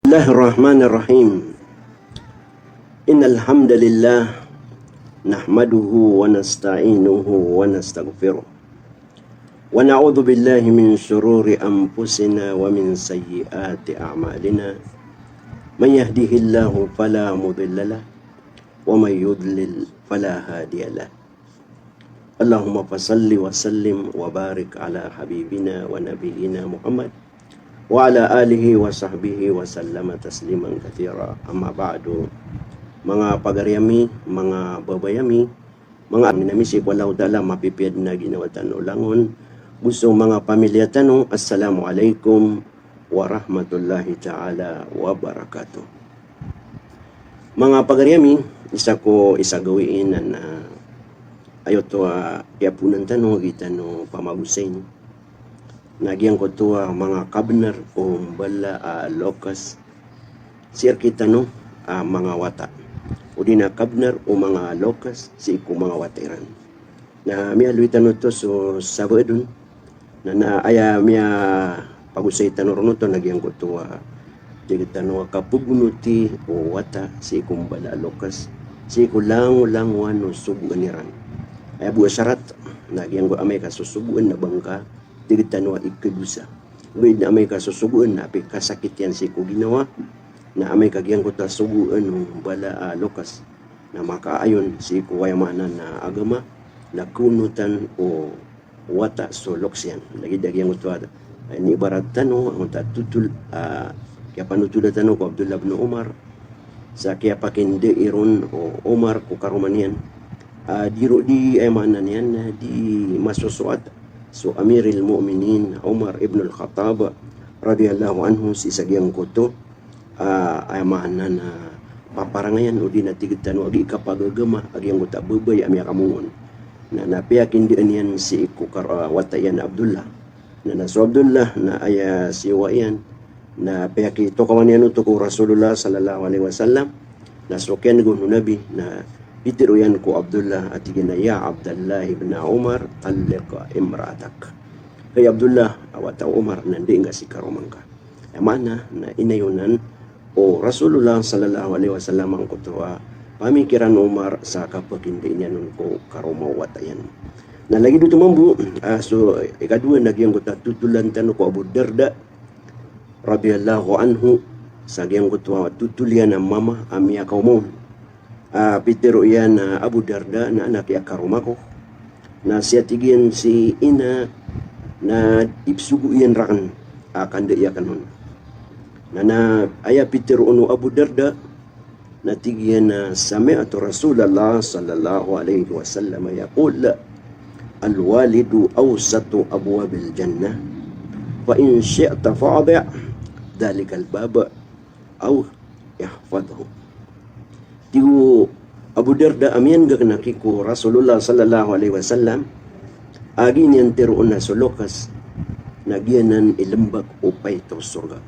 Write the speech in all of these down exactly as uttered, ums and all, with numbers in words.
بسم الله الرحمن الرحيم. إن الحمد لله نحمده ونستعينه ونستغفره ونعوذ بالله من شرور أنفسنا ومن سيئات أعمالنا. من يهده الله فلا مضل له ومن يضلل فلا هادي له. اللهم فصل وسلم وبارك على حبيبنا ونبينا محمد وعلى آله وصحبه وسلم تسليما كثيرا. أما بعد. Manga pagari ami, manga babay ami, manga ami na misi ko Allahu Ta'ala, mapipiya dn a ginawa tano langon. Go so manga pamilya tano, assalamu alaikum warahmatullahi ta'ala wabarakatuh. Manga pagari ami, isa ko isa gawii na, na aya oto a kiyaponan tano, gii tano pamagosayn. Na giyangkoto a manga kabnar o mbala a loks sii rkitano a manga wata. Odi na kabnar o manga loks sii ko manga wata iran. Na miyaaloy tano oto so sabaad on. Na, na aya miyapagosay tano ron oto na giyangkoto a tig tano a kapagonoti o wata sii ko mbala a loks, sii ko langolangowan o sogoan iran. Aya bo a sarat na giyangkoto amay ka sosogoan na ba ngka tig tano a ikadosa. Ogaid na amay ka sosogoan na apiya kasakit iyan sii ko ginawa, na amay ka giyangkoto a sogoan o mbala a loks na makaayon sii ko, aya maana na, agama, na kaonotan o wata so loks iyan. Lagid a giyangkoto a, eh, iniibarat tano angkoto a totol a kiyapanotola tano ko Abdullah bin Umar, sa kiyapakindai ron o Umar ko karoma niyan. Ah, di ro di, aya maana niyan, ah, di masosoat so Amiril Mu'minin Umar ibn al-Khattab radiyallahu anhu sii sa giyangkoto, ah, aya maana na paparangayan odi na tig tano a gii kapagagama a giyangkoto a babay a miyakamongon. Na, na piyakindaan iyan sii ko kar-, ah, wata iyan a Abdullah. Na, na so Abdullah na aya siyowa iyan, na piyakitokawan iyan oto ko Rasulullah sallallahu alaihi wasallam. Na so kiyanega on o Nabi na pitharo iyan ko Abdullah a tig iyan a, "Ya Abdallah ibn Umar, talliq imra'atak." Hay Abdullah, a wata o Umar, na ndai ngka si karoma ngka. Aya maana na inayonan o Rasulullah sallallahu alaihi wasallam angkoto a pamikiran o Umar sa kapakindai niyan on ko karoma o wata iyan. Na lagid oto mambo, ah, so ikadowa na giyangkoto a totolan tano ko Abu Darda radiyallahu anhu, sa giyangkoto a totol iyan a mama a miyakaoma on. Ah, pitharo iyan a Abu Darda na anak i a karoma ko. Na siya tig iyan si ina na ipsogo iyan rakn a kandai akn on. Na, na aya pitharo on o Abu Darda na tig iyan a, "Sami'tu Rasulallah sallallahu alaihi wasallam yaqul, al-walidu awsatu abwabil jannah, fa in shi'ta fa'di' dhalikal bab." Aw ihfadhu. Tig o Abu Darda a miyan'gak na ki ko Rasulullah sallallahu alaihi wasallam a giya niyan tharoon a so loks na giyanan i lmbak o paitaw sorga.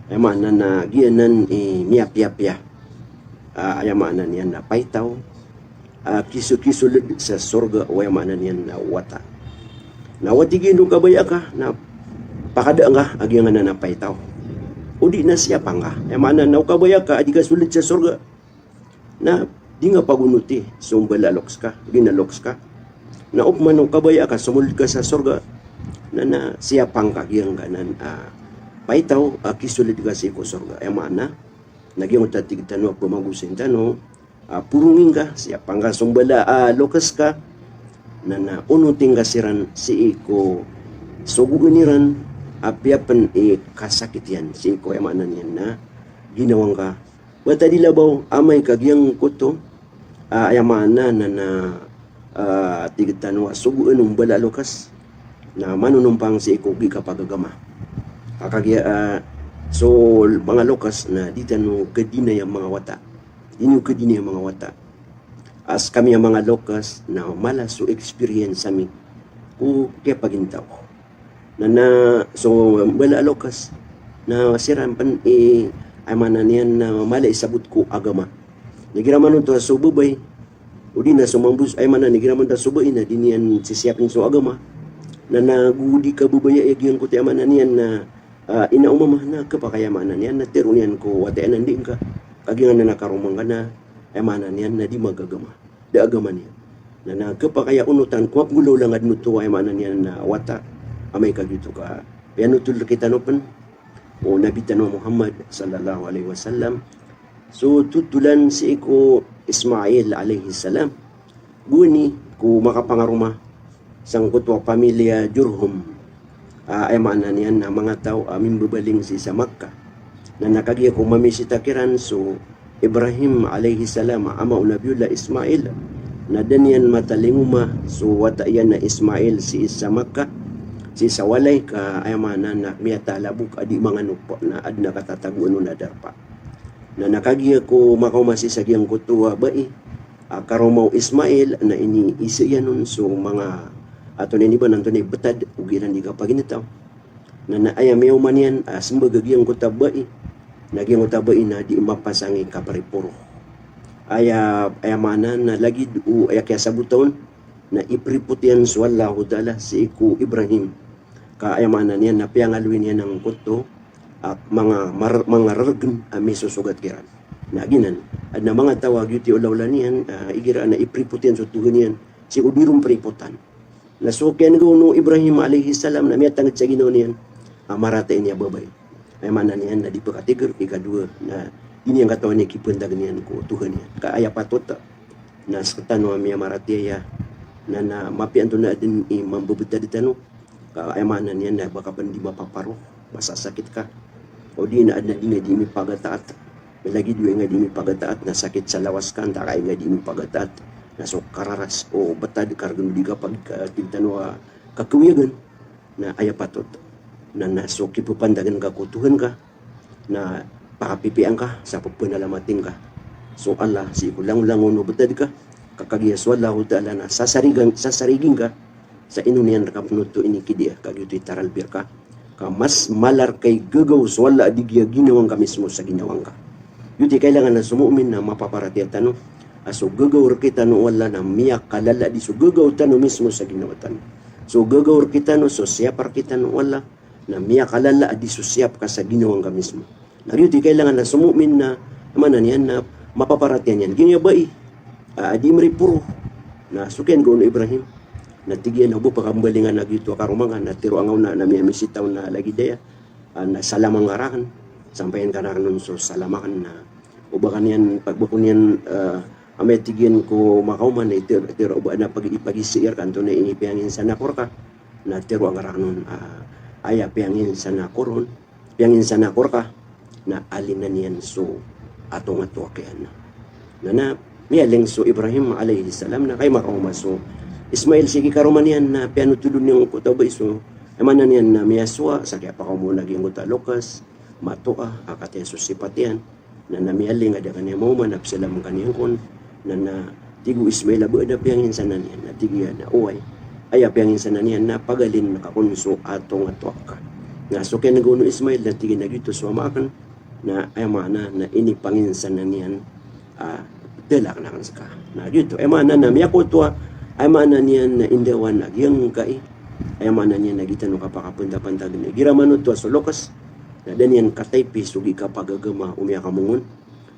Aya maana na giyanan i miyapiyapiya. Ah, aya maana niyan na paitaw a kiso-, kisold sa sorga, o aya maana niyan na wata. Na o tig iyan o kabaya ka na pakada ngka a giyanan a paitaw, odi na siyapa ngka. Aya maana na o kabaya ka a di ka sold sa sorga, na di ngka pagonoti so mbala a loks ka, gina loks ka. Na opama o kabaya ka somold ka sa sorga, na, na siyapa ngka a giyanan a paitaw a kisold ka sii ko sorga. Aya maana na giyangoto a tig tano a pamagosayn tano, ah, porongi ngka, siyapa ngka so mbala a loks ka, na, na onoti ngka siran sii ko sogoan iran, apiya pn i kasakit iyan sii ko, aya maana niyan na ginawa ngka. Ba ta di labaw amay ka giyangkoto, ah, aya maana na, na, ah, tig tano a sogoan o mbala a loks na manonompang sii ko gii kapagagama. Ka kagiya, ah, so manga loks na di tano kadinay a manga wata. Di niyo kadinay a manga wata. A skami a manga loks na mala so experience ami ko kiyapagintaw. Na, na so mbala a loks na siran pn i, aya maana niyan na mala i sabot ko agama. Na igira man oto a so babay, odi na so mambos, aya maana na igira man oto a so babay na di niyan sisiyapn so agama, na, na go di kababayai a giyangkoto, aya maana niyan na Ah, ina o mama na khapakay a maana niyan na tero niyan ko wata iyan a ndi ngka, kagiya na karoma ngka na, aya maana niyan na di magagama. Da agama niyan. Na, na khapakay a onotan ko mapnggolawla ngka dn oto, aya maana niyan na wata, amay ka giyoto ka piyanotol rkitano pn o Nabi tano a Muhammad sallallahu alaihi wasallam. So totolan sii ko Ismail alaihi salam, gowani ko makapangaroma sangkoto a pamilya Jurhum. Ah, aya maana niyan na manga taw a mimbabaling sii sa Makkah. Na, na kagiya ko mamisita kiran so Ibrahim alaihi salam a ama o Nabiyullah Ismail, na da niyan matalingoma so wata iyan a Ismail sii sa Makkah, sii sa walay ka, aya maana na miyatalabok a di manganop na adn a katatagoan on a darpa. Na, na kagiya ko makaoma sii sa giyangkoto a bai a karoma o Ismail, na iniisa iyan on so manga, antonaa ini ba, antonaa i btad, ogaid iran di kapagintaw. Na, na aya miyaoma niyan a smbag a giyangkoto a bai, na giyangkoto a bai na di mapasang i kapriporo. Aya, aya maana na lagid o aya kiyasabota on, na ipripot iyan so Allahu Ta'ala sii ko Ibrahim. Ka aya maana niyan na piyangaloy niyan angkoto a manga mar-, manga rrgn a misosogat kiran. Na giyanan, adn a manga taw a giyoto i olaola niyan, ah, igira na ipripot iyan so Tohan iyan sii ko di ron pripotan. Na so kiyan'ga on o Ibrahim alaihi salam na miyatangkd sa ginawa niyan a marata ini a babay. Aya maana niyan na di pkatigr, ikadowa na di niyan katawan i kipantag iyan ko Tohan iyan. Ka aya patot na sktano a miyamaratiyaya na, na mapiya antonaa dn i mambabtad tano. Ka aya maana niyan na ba ka pn di mapaparo, masasakit ka. O di na adn a di nga di mipagataat. Lagid o aya nga di mipagataat na sakit sa lawas ka, antaa ka aya nga di mipagataat na so kararas o btad ka rgn o di kapag-, ka, tig tano a kakawiyagan. Na aya patot na, na so kipapantagn ka ko Tohan ka, na pakapipiyaan ka sa ppanalamating ka so Allah sii ko langolangon o btad ka, ka kagiya so Allahu Ta'ala na sasarigan, sasarigin ka sa ino niyan rka pn oto inikidiya, ka giyoto i taralbi rka. Ka mas mala rka i gagaw so Allah a di giya ginawa ngka mismo sa ginawa ngka. Giyoto i kailangan a so mu'min na mapaparatiyaya tano a so gagaw rkitano o Allah na miyakalala di so gagaw tano mismo sa ginawa tano. So gagaw rkitano, so siyap rkitano o Allah na miyakalala di so siyap ka sa ginawa ngka mismo. Na giyoto i kailangan a so mu'min na, aya maana niyan na mapaparatiyaya niyan. Giya bai a di mriporo. Na so kiyan'ga on o Ibrahim na tig iyan a o ba pkambalingan a giyoto a karoma ngka, na tero angka on na miyamisita on na lagid aya, ah, na salam angka rakn, sampayan ka rakn on so salam akn. Na o ba ka niyan, pag ba ko niyan, ah, amay tig iyan ko makaoma na itero, itero o ba na pag-, ipagisa iyan rka antonaa i piyanginsan ako rka. Na tero angka rakn on, ah, aya piyanginsan ako ron, piyanginsan ako rka, na alinan iyan so atong a toak iyan. Na, na miyaling so Ibrahim alaihi salam na kay makaoma so Ismail sii ki karoma niyan na piyanotol on iyan ko taw bai so, aya maana niyan na miyasowa sa kiyapakaoma on a giyangkoto a loks, matoa, a kataya so sipat iyan. Na, na miyaling a da ka niyan maoma na pzalam ka niyan kon. Na, na tig o Ismail a ba adn a piyanginsanan iyan, na tig iyan a oway. Aya piyanginsanan iyan na pagalin ka kon so atong a toak ka. Na so kiyan'ga on o Ismail na tig iyan a giyoto so ama akn, na aya maana na inipanginsanan iyan a, ah, tala akn, akn ska. Na giyoto, aya maana na miyakoto a, aya maana niyan na indawan a giyangkai, aya maana niyan na giya tano kapakapantapantagn. Igira manoto a so loks na da niyan kataypi so gii kapagagama o miyakamongon,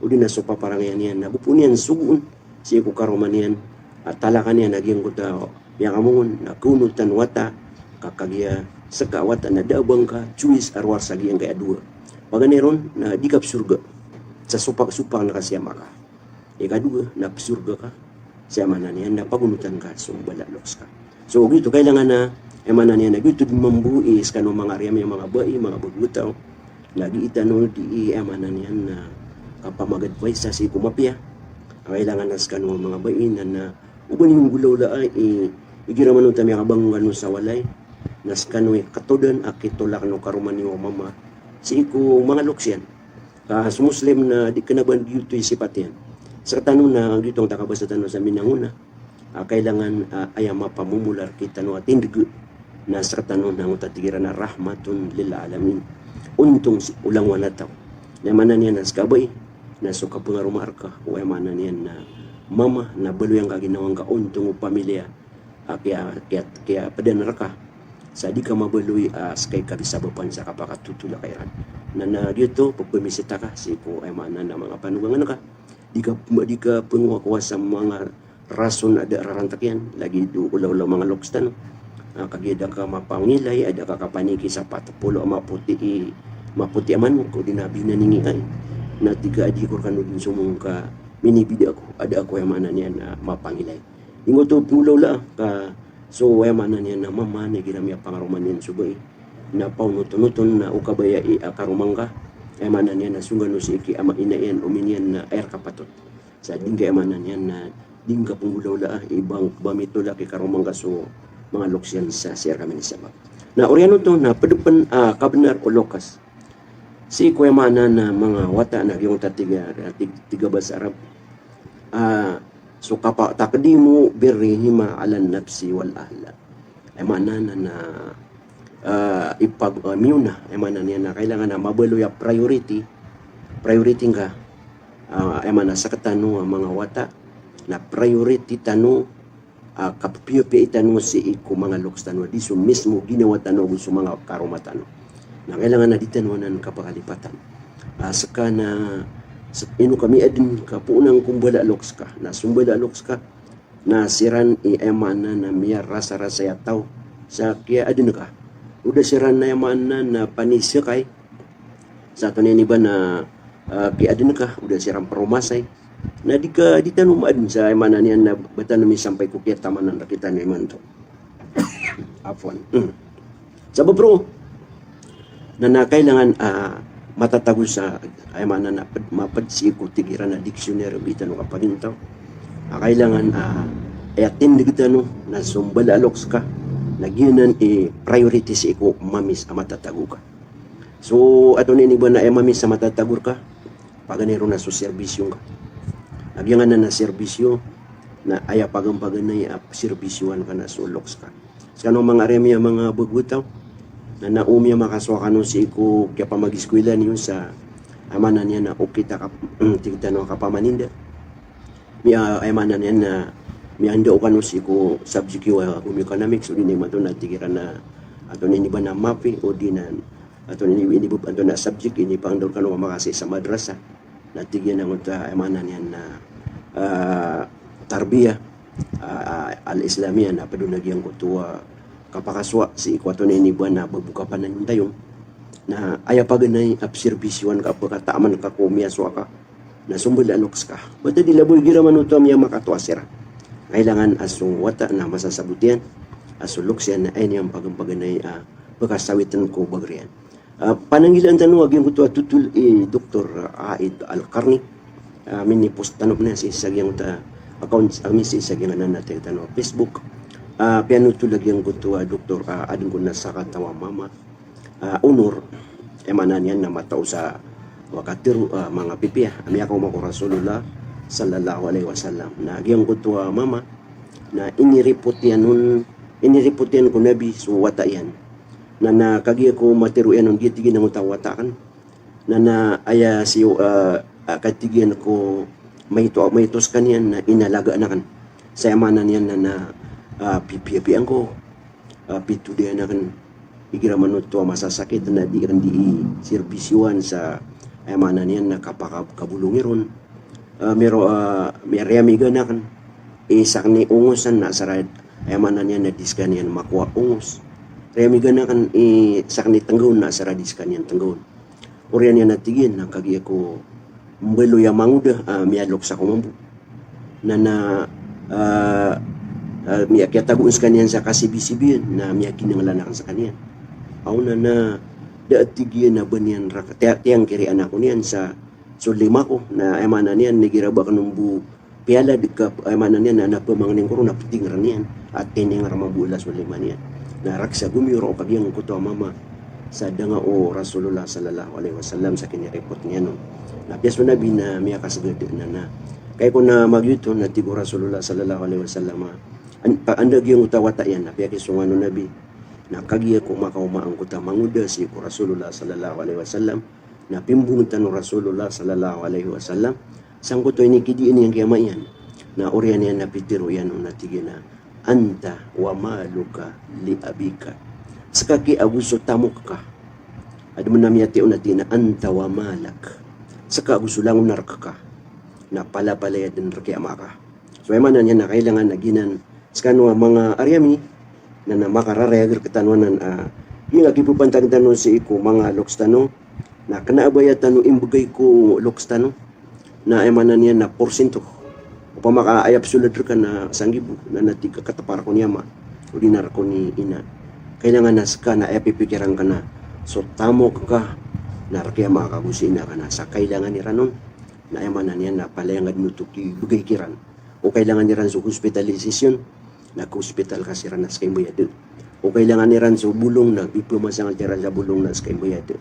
odi na so paparangayan iyan na bo pn iyan sogoon sii ko karoma niyan a talakan iyan a giyangkoto a miyakamongon na kaonotan wata, ka kagiya ska a wata na da a ba ngka choice a rowar sa giyangkai a dowa. Paganay ron na di ka pzorga sa sopak-sopak na kasiyama ka. Ikadowa na pzorga ka sa aya maana niyan na pagonotan ka so mbala a loks ka. So giyoto kailangan a, aya maana niyan na giyoto dn mambo i skano manga ari ami a manga bai, manga bagota, lagid tano di, aya maana niyan na kapamag-advice sii ko mapiya. Kailangan a skano manga bai na, na o ba niyo nggolawlaa i, igira manoto a miyakabang kano sa walay na skano i katodan a kitolak o karoma niyo a mama sii ko manga loks iyan. Ka so Muslim na di kna ba giyoto i sipat iyan. Sktano na giyoto angkai a kabasa tano sa minangona a kailangan a, aya mapamomola rkitano a tindg na sktano na angkoto a tig iran a rahmatun lil alamin. Ontong sii ko langowan a taw. Na aya maana niyan na ska a bai na so kapangaroma rka o aya maana niyan na mama na baloy angka ginawa ngka, ontong o pamilya a kiya, kiya, kiyapdan rka. sa di ka mabaloy a ska i kabisabapan sa kapakatotol a kairan. Na, na giyoto, pphamisita ka sii ko, aya maana na manga panogangan ka. Di ka, di ka pngowa ko sa manga rason a da rarantk iyan, lagid o olaola o manga loks tano. Ah, kagiya da ka mapangilay, a da ka kapaniki sa pat polo a mapoti i, mapoti a manok, odi na binaningi ai. Na tig ka a di ko rkano dn somong ka minibida ako, a da ako, aya maana niyan na, mapangilay. Inggoto polaola ka, so aya maana niyan na mama na igira miyapangaroma niyan so bai na paonotonoton na o kabaya i a karoma ngka, aya maana niyan na song kano sii ki ama ina iyan o miniyan na aya rka patot. Sa di ngka, aya maana niyan na, di ngka pmbolaola a, i ba, ba mitolak i karoma ngka so manga loks iyan sa sii rka minisabap. Na oriyan oto na pd pn a kabnar o loks sii ko, aya maana na manga wata na giyangkoto a tig a, tig, tig a basa Arab. Ah, so kapa-, taqdimu birrihima alan nafsi wal ahl. Aya maana na, na, ah, ipag-, ah, miyaona, aya maana niyan na kailangan a mabaloy a priority, priority ngka, ah, aya maana sktano a manga wata, na priority tano, ah, kapphiyapiyai tano sii ko manga loks tano, di so mismo ginawa tano ago so manga karoma tano. Na kailangan a di tano anan kapkalipatan. Ah, ska na, s-, ino ka miyaadn ka poon angko mbala a loks ka, na so mbala a loks ka, na siran i, aya maana na miyarasarasay a taw sa kiyaadn ka. O da siran, aya maana na, panisakay sa antonaa ini ba na, ah, kiyaadn ka, o da siran paromasay. Na di ka, di tano maadn sa, aya maana niyan na, ba tano misampay ko kiyatamanan rktano imanto. Afwan. Hmm. Sabap roo na, na kailangan, ah, matatago sa, aya maana na pd, mapd sii ko tig iran a dictionary o ba tano kapagintaw. Ah, kailangan, ah, aya tindg tano na so mbala a loks ka, na giyanan i priority sii ko mamis a matatago ka. So antonaa ini ba na aya mamis a matatago rka, paganay ron na so serbisyo ngka. Na giyangkanan a serbisyo na aya paganpaganay a serbisyoan ka na so loks ka. Skano manga ari ami a manga bago a taw, na, na o miyamakasowa kano sii ko kiyapamagiskwila niyo sa, aya maana niyan na okit a kap-, tig tano a kapamaninda. Miya, aya maana niyan na miyandao kano sii ko subject iyo a home economics, odi na imanto na tig iran a antonaa ini ba na mapi, odi na antonaa ini, ini ba, antonaa subject ini pangndao rkano a makasii sa madrasa. Na tig iyan angkoto a, aya maana niyan na, ah, tarbiyah, ah, al-Islamiyah, na pd on a giyangkoto a kapakasowa sii ko antonaa ini ba na bago kapanantayon. Na aya paganay a pserbisyoan ka, pkataman ka ko miyasowa ka, na so mbala a loks ka. Ba ta di laboy igira man oto a miyamakatoa siran. Kailangan a so wata na masasabot iyan a so loks iyan na aya niyan paganpaganay a pkasawitn ko bagr iyan. Ah, pananggilaan tano a giyangkoto a totol i Doktor Aid Al-Qarni. Ah, mini-post tano pn iyan sii sa giyangkoto a account, ah, ami sii sa giyangkanan a tig tano a Facebook. Ah, piyanotol a giyangkoto a doktor, ah, adn ko na sakataw a mama. Ah, Onor, aya maana niyan na matao sa wakatharo, ah, manga pipiya a miyakaoma ko Rasulullah sallallahu alaihi wasallam. Na giyangkoto a mama na inireport iyan on, inireport iyan ko Nabi so wata iyan. Na, na kagiya ko matharo iyan on, giya tig iyan angkoto a wata akn. Na, na aya siyo, ah, ah, katig iyan ko maito, maito skaniyan na inalagaan akn. Sa aya maana niyan na, na, ah, pipiyapiya angko, ah, pitodayan akn. Igira man oto a masasakit na di akn di serbisyoan sa, aya maana niyan na kapaka-, kabolongi ron. Ah, miro, ah, mi-, riyamigan akn i sakn i ongosan na asar a, aya maana niyan na di skaniyan makowa ongos. Riyamigan akn i sakn i tnggawn na asar a di skaniyan tnggawn. Oriyan iyan a tig iyan na kagiya ko mbaloy a mangoda, ah, miyaloks ako mambo. Na, na, ah, ah, miyakiyatagoon skaniyan sa kasibisibiyan, na miyakinanglan akn skaniyan. Aw na, na da a tig iyan a ba niyan rak-, tiya-, tiyangkiri anak ko niyan sa so lima ko, na aya maana niyan na igira ba akn on bo piyalad ka, aya maana niyan na, na pamangnin ko ron na ptingr iyan, a tiningr mambo la so lima niyan. Na raksa gomiyorok a giyangkoto a mama sa danga o Rasulullah sallallahu alaihi wasallam sa kinireport niyan on. Na piya so Nabi na miyakasgad na, na kagiya ko na magiyoto na tig o Rasulullah sallallahu alaihi wasallam a, an-, pa-, anda giyangkoto a wata iyan, na piyakisongan o Nabi. Na kagiya ko makaoma angkoto a mangoda sii ko Rasulullah sallallahu alaihi wasallam, na pimbongotan o Rasulullah sallallahu alaihi wasallam sangkoto a inikidiin iyan ki ama iyan. Na oriyan iyan na pitharo iyan on na tig iyan a, "Anta wa maluka li abika, Ska ki ago so tamok ka. Adn a miyatay on a tig iyan a anta wa malak. Ska ago so langon a rk ka. Na palapalaya dn rk i ama ka. So aya maana niyan na kailangan a giyanan skano a manga ari ami na, na makararayag rktano anan a, ah, miyakipapantag tano sii ko manga loks tano, na kna a ba aya tano imbgay ko loks tano na aya maana niyan na porsinto. Opama ka aya psolad rka na sanggibo, na, na tig ka katpar ko ni ama odi na rk o ni ina. Kailangan a ska na aya pipikiran ka na so tamok ka na rk i ama ka ago si ina ka na sa kailangan iran on. Na aya maana niyan na palaya ngka dn oto kibgay kiran. O kailangan iran so hospitalization, na ka-hospital ka siran na ska i mbayad. O kailangan iran so bolong, na ipmasangal kiran sa bolong na ska i mbayad.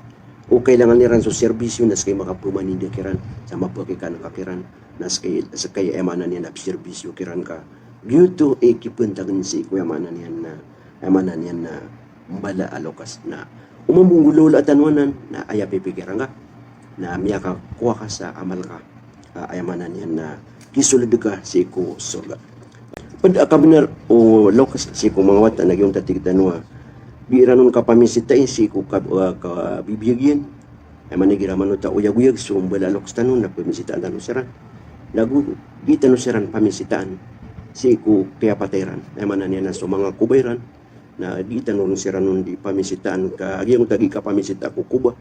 O kailangan iran so serbisyo na ska i makapmaninda kiran sa mapakay ka kiran, na ska i, ska i aya maana niyan na pserbisyo kiran ka. Giyoto i kipantagn sii ko aya maana niyan na, aya maana niyan na mbala a loks. Na o mambo nggolawlaa tano anan, na aya pipikiran ka na miyakakowa ka sa amal ka, ah, aya maana niyan na kisold ka sii ko sorga. Pd a kabnar o loks sii ko manga wata na giyoto a tig tano a di iran on kapamisitai sii ko kab-, ah, kabibiyag iyan. Aya maana igira manoto a oyagoyag so mbala a loks tano na pamisitaan tano siran. Nago di tano siran pamisitaan sii ko kiyapatay iran. Aya maana niyan na so manga koba iran na di tano ron siran on di pamisitaan ka, giyangkoto a gii kapamisitaa ko koba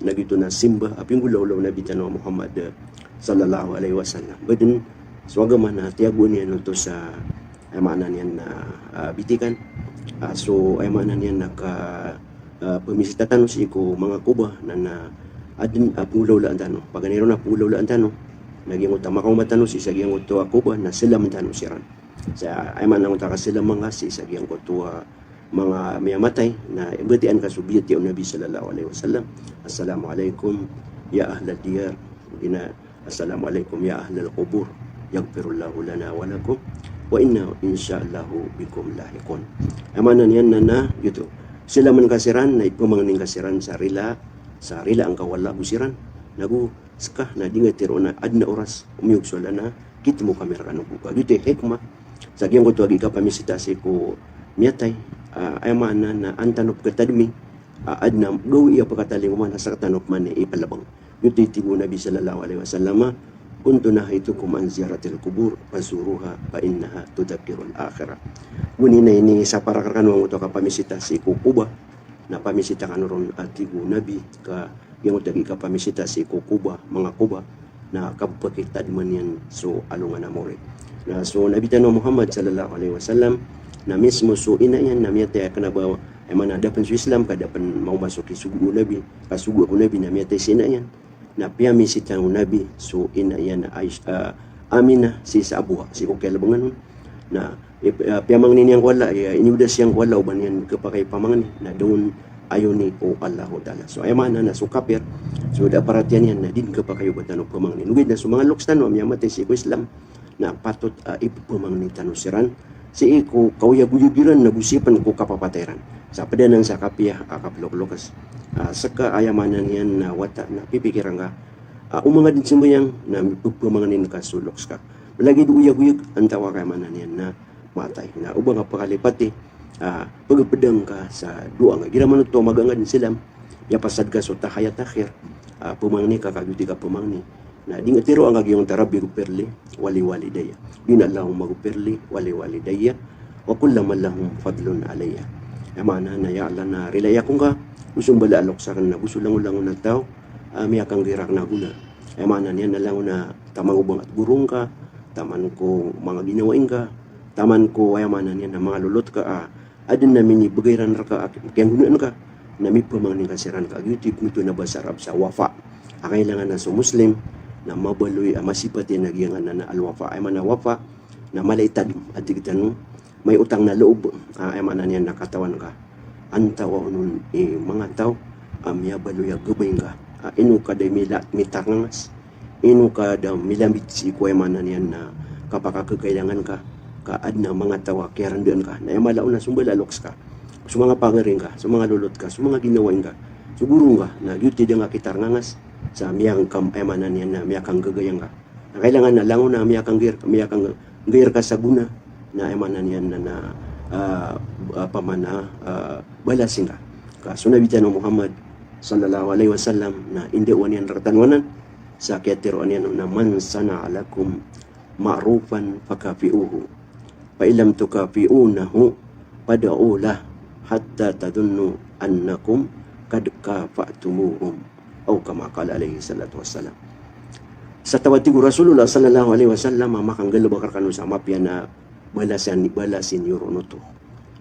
na giyoto na simba a pinggolawla o Nabi tano a Muhammad, eh, sallallahu alaihi wasallam. Ba dn so agama na tiyagoan iyan oto sa, aya maana niyan na, ah, bitikan. Ah, so aya maana niyan na ka, ah, pamisita tano sii ko manga koba na, na adn a pinggolawlaan tano. Paganay ron a pinggolawlaan tano na giyangkoto a makaoma tano sii sa giyangkoto a koba na slam tano siran. Sa aya maana angkoto a kasalam angka sii sa giyangkoto a manga miyamatay, na batiya angka so biyatiya o Nabi sallallahu alaihi wasallam, "Assalamu alaikum ya ahlad diyar." Odi na, "Assalamu alaikum ya ahlal qubur. Yaghfirullahu lana wa lakum. Wa inna insha Allahu bikum lahiqun." Aya maana niyan na, na, giyoto. Salaman ka siran, na ipamangni ngka siran sa rila, sa rila angka o Allah ago siran. Nago ska na di nga tiro na adn a oras, omiyog so Allah na kitmo kami rkano bo. Ka giyoto i hikmah sa giyangkoto a gii kapamisita sii ko miyatay, ah, aya maana na an tano pkatadmi, ah, adn a gawii a pkatalingoma na sktano pman i plbng. Giyoto i tig o Nabi sallallahu alaihi wasallam, "Kuntu nahaytukum an ziyaratil qubur fazuruha fa innaha tudhakkirul akhirah." Goni na inisapar akn rkano angkoto a kapamisita sii ko koba, na pamisita kano ron a tig o Nabi ka giyangkoto a gii kapamisita sii ko koba, manga koba, na kapakitadman iyan so alongan a mori. Na so Nabi tano Muhammad sallallahu alaihi wasallam, na mismo so ina iyan na miyatay a kna ba, aya maana da pn so Islam ka da pn maoma so kisogo o Nabi, kasogoa ko Nabi na miyatay si ina iyan. Na piyamisita o Nabi so ina iyan a Aish-, ah, Aminah sii sa Abwa, sii ko kiyalbngan on. Na ip-, ah, piyamangni niyan ko Allah, iya, iniyodas iyan ko Allah o ba niyan khapakay pamangni, na da on ayoni o Allahu Ta'ala. So aya maana na so kapir, so da paratiyaya niyan na di dn khapakay o ba tano pamangni. Ogaid na so manga loks tano a miyamatay sii ko Islam, na patot a ipamangni tano siran sii ko kaoyagoyag iran nago sii pn ko kapapatay iran. Sa pd anan sa kapiya a kaplokloks. Ah, ska aya maana niyan na wata na pipikiran ka, ah, o manga di dn sambayang na mipamangnin ka so loks ka. Lagid o oyagoyag, antawaa ka aya maana niyan na matay. Na o ba nga pkalipati, ah, pagpdang ka sa doa nga. Igira manoto a maga nga dn silam, miyapasad ka so tahiyat akhir, ah, pamangni ka ka giyoto i kapamangni. Na di nga tiro angka giyangkoto a Rabbighfirli waliwalidayya. Di na Allahummaghfirli waliwalidayya wa kulli man lahum fadlun alayya. Aya maana na ya Allah na rilai ako ngka go so mbala a loks akn nago so langolangon a taw a miyakanggay rakn a gona. Aya maana niyan na langon a taman ko ba nga goro ngka, taman ko manga ginawai ngka, taman ko aya maana niyan na manga lolot ka a adn a minibgay iran rka a kiyanggonaan ka, na mipamangni ka siran ka. Giyoto i pmbtowan a basa Arab sa wafa. A kailangan a so Muslim na mabaloy a masipat iyan a giyanan a al-wafa. Aya maana wafa na mala i tadm a tig tano, may utang na loob, ah, aya maana niyan na katawan ka. Antawaa on i manga taw a miyabaloy a gabay ngka. Ah, ino ka da mila, mitarngangas. Ino ka da milambit sii ko aya maana niyan na kapakakakailangan ka, ka adn a manga taw a kiyarandaan ka. Na aya mala on na so mbala a loks ka, so manga pangari ngka, so manga lolot ka, so manga ginawai ngka, so goro ngka, na giyoto i da nga kitarngangas sa miyangkam, aya maana niyan na miyakanggagayang ka. Na kailangan na langon a miyakanggay, miyakanggay rka sa gona, na aya maana niyan na, na, ah, ah, pamana, ah, Balasin ka. Ka so Nabi tano Muhammad sallallahu alaihi wasallam na indaowan iyan rktano anan sa kiyatharoa niyan na, "Man sana'a lakum ma'rufan fakafi'uhu. Fa in lam tukafi'unahu fad'u lah hatta tadhunnu annakum qad kafa'tumuhum." Aw kama qala alaihi salatu wassalam. Sa taw a tig o Rasulullah sallallahu alaihi wasallam a makanggalbk rkano sa mapiya na balasin, balasin iyo ron oto.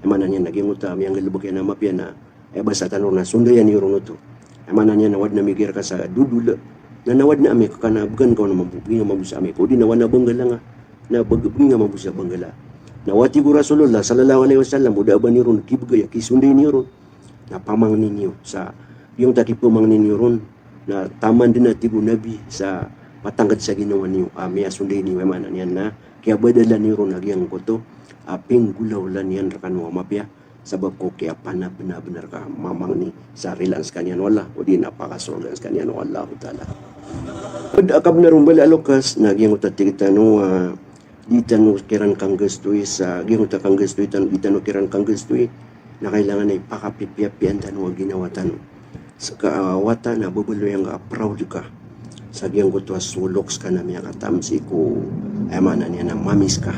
Aya maana niyan na giyangkoto a miyanggalbk iyan a mapiya na, aya basa tano na sondayan iyo ron oto. Aya maana niyan na o adn a miyagiya rka sa dodol, na, na o adn a amay ka na bgan ka on a mambo, bgi nga mambo sa amay ka. O di na o adn a banggala nga, na bg-, bgi nga mambo sa banggala. Na o tig o Rasulullah sallallahu alaihi wasallam, o da a ba niyo ron kibgay a kisonday niyo ron, na pamangni niyo sa, giyangkoto a kipamangni niyo ron na taman dn a tig o Nabi sa matangkd sa ginawa niyo a miyasonday niyo, aya maana niyan na kiyabadalan iyo ron a giyangkoto a pinggolawla niyan rkano a mapiya, sabap ko kiyapanabnabnar ka mamangni sa rilaan skaniyan o Allah, o di na pakasorgaan skaniyan o Allahu Ta'ala. Pd a kabnar o mbala a loks na giyangkoto a tig tano a di tano kiran kanggastoy sa giyangkoto a kanggastoy tano, di tano kiran kanggastoy, na kailangan a ipakapipiyapiyaan tano a ginawa tano. Ska a wata na babaloy angka a proud ka sa giyangkoto a so loks ka na miyakataam sii ko, aya maana niyan na mamis ka.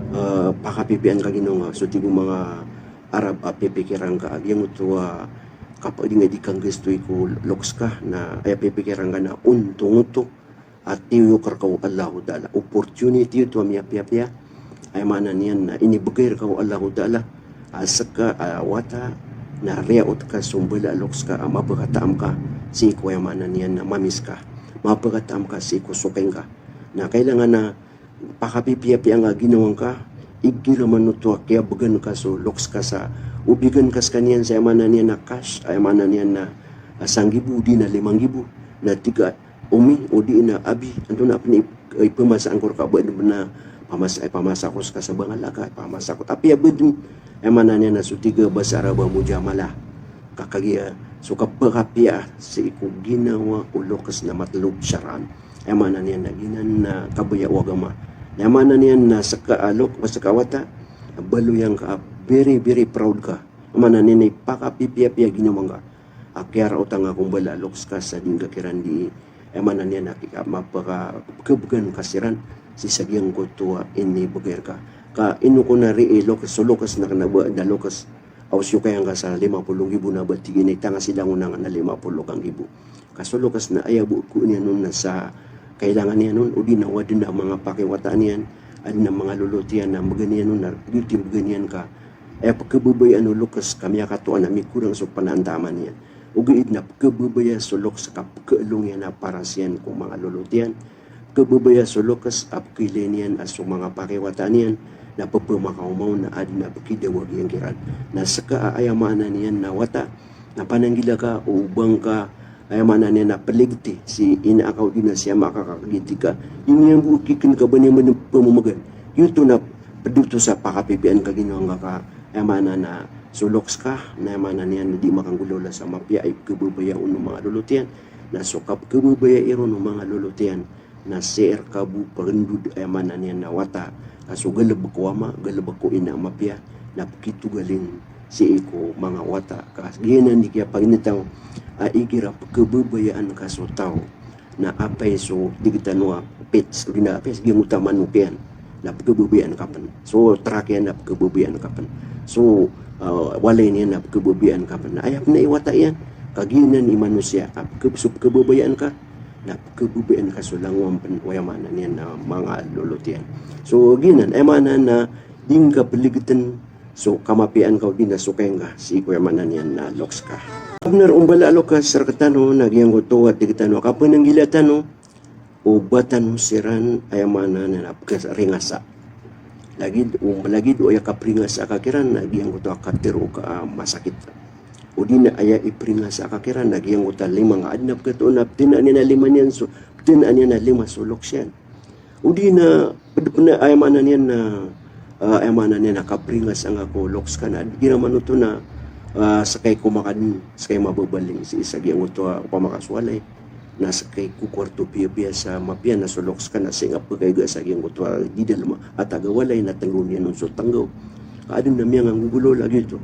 Eh, pakapipiyaan ka ginawa nga, so tig o manga Arab a pipikiran ka a giyangkoto a kap-, di nga di kanggastoy ko loks ka, na aya pipikiran ka na ontong oto a tiyoyok rka o Allahu Ta'ala. Opportunity oto a miyapiyapiya, aya maana niyan na inibgay rka o Allahu Ta'ala a ska a wata na riyaot ka so mbala a loks ka a mapkhataam ka sii ko, aya maana niyan na mamis ka, mapkhataam ka sii ko sokaing ka. Na kailangan a pakapipiyapiya nga a ginawa ngka, igira man oto a kiyabgan ka so loks ka sa, o bgan ka skaniyan sa, aya maana niyan na cash, aya maana niyan na, ah, sanggibo, o di na limanggibo, na tig ka, "Umi, o di na abi, antonaa pn i, i pamasa angko rka, ba adn pn a pamasa, i pamasa ko ska sa bangal aka, i pamasa ko." Apiya ba adn, aya maana niyan na so tig a basa Arab a mujamalah. Ka kagiya so kapakapiya sii ko ginawa o loks na matlub shar'an. Aya maana niyan na giyanan na kabaya o agama. Aya maana niyan na ska a lok-, ska a wata, baloy angka a very, very proud ka. Aya maana niyan na ipakapipiyapiya ginawa ngka a kiyaraotan ka ko mbala a loks ka sa di ngka kiran dii. Aya maana niyan na kika mapaka-, pkhabgan ka siran sii sa giyangkoto a inibgay rka. Ka ino ko na ri i loks, so loks na kna ba adn a loks a o siyokaing ka sa lima polo nggibo na ba tig iyan a itanga si langon angka na lima polo ka nggibo. Ka so loks na aya bo ko niyan on na sa kailangan iyan on, o di na o adn a manga pakiwata niyan, adn a manga lolot iyan na mbgan iyan on, na giyoto i mbgan iyan ka aya pkhababayaan o loks ka miyakatoon a mikorang so panaantaman iyan. Ogaid na pkhababaya so loks ka pkhalong iyan a paras iyan ko manga lolot iyan. Pkhababaya so loks a pkhailay niyan a so manga pakiwata niyan na pphamakaoma on na adn a pkhidawag iyan kiran. Na ska a aya maana niyan na wata na pananggila ka o ba ngka, aya maana niyan na pligti si ina aka o di na si ama aka ka giyoto i ka di niyan bo kikn ka ba niyan bo pmamagan. Giyoto na pd oto sa pakapipiyaan ka ginawa ngka ka, aya maana na so loks ka, na aya maana niyan na di makanggolawla sa mapiya a ipkhababaya on o manga lolot iyan. Na so kapkhababaya iron o manga lolot iyan na sii rka bo pagndod, aya maana niyan na wata, ka so galbk o ama, galbk o ina a mapiya na pkitogalin sii ko manga wata. Ka giyanan i kiyapagintaw a igira pkhababayaan ka so taw na apay so tig tano a pets, o di na pets, giyangkoto a manok iyan na pkhababayaan ka pn. So truck iyan na pkhababayaan ka pn. So, ah, walay niyan na pkhababayaan ka pn. Na aya pn i wata iyan, ka giyanan i manosiya a pkha-, so pkhababayaan ka na pkhababayaan ka so langowan pn, o aya maana niyan na manga lolot iyan. So giyanan, aya maana na di ngka pligtn so kamapiyaan ka o di na sokaing ka sii ko, aya maana niyan na loks ka. Kabnar o mbala a loks rktano na giyangkoto a tig tano a kapananggila tano o ba tano siran, aya maana niyan na pkharingasa. Lagid o, lagid o aya kapringasa ka kiran na giyangkoto a katharo ka a masakit. O di na aya ipringasa ka kiran na giyangkoto a lima nga adn a pkhatoon a ptnaan iyan a lima niyan so, ptnaan iyan a lima so loks iyan. O di na pd pn a, aya maana niyan na, ah, aya maana niyan na kapringas angka ko loks ka na, igira man oto na, ah, ska i komakadn, ska i mababaling sii sa giyangkoto a, opama ka so walay na ska i kokwarto piyapiya sa mapiya na so loks ka na sii nga pkhaiga sa giyangkoto a di dalm a taga walay na tnggaw niyan on so tnggaw. Ka adn a miyanganggogolawla giyoto.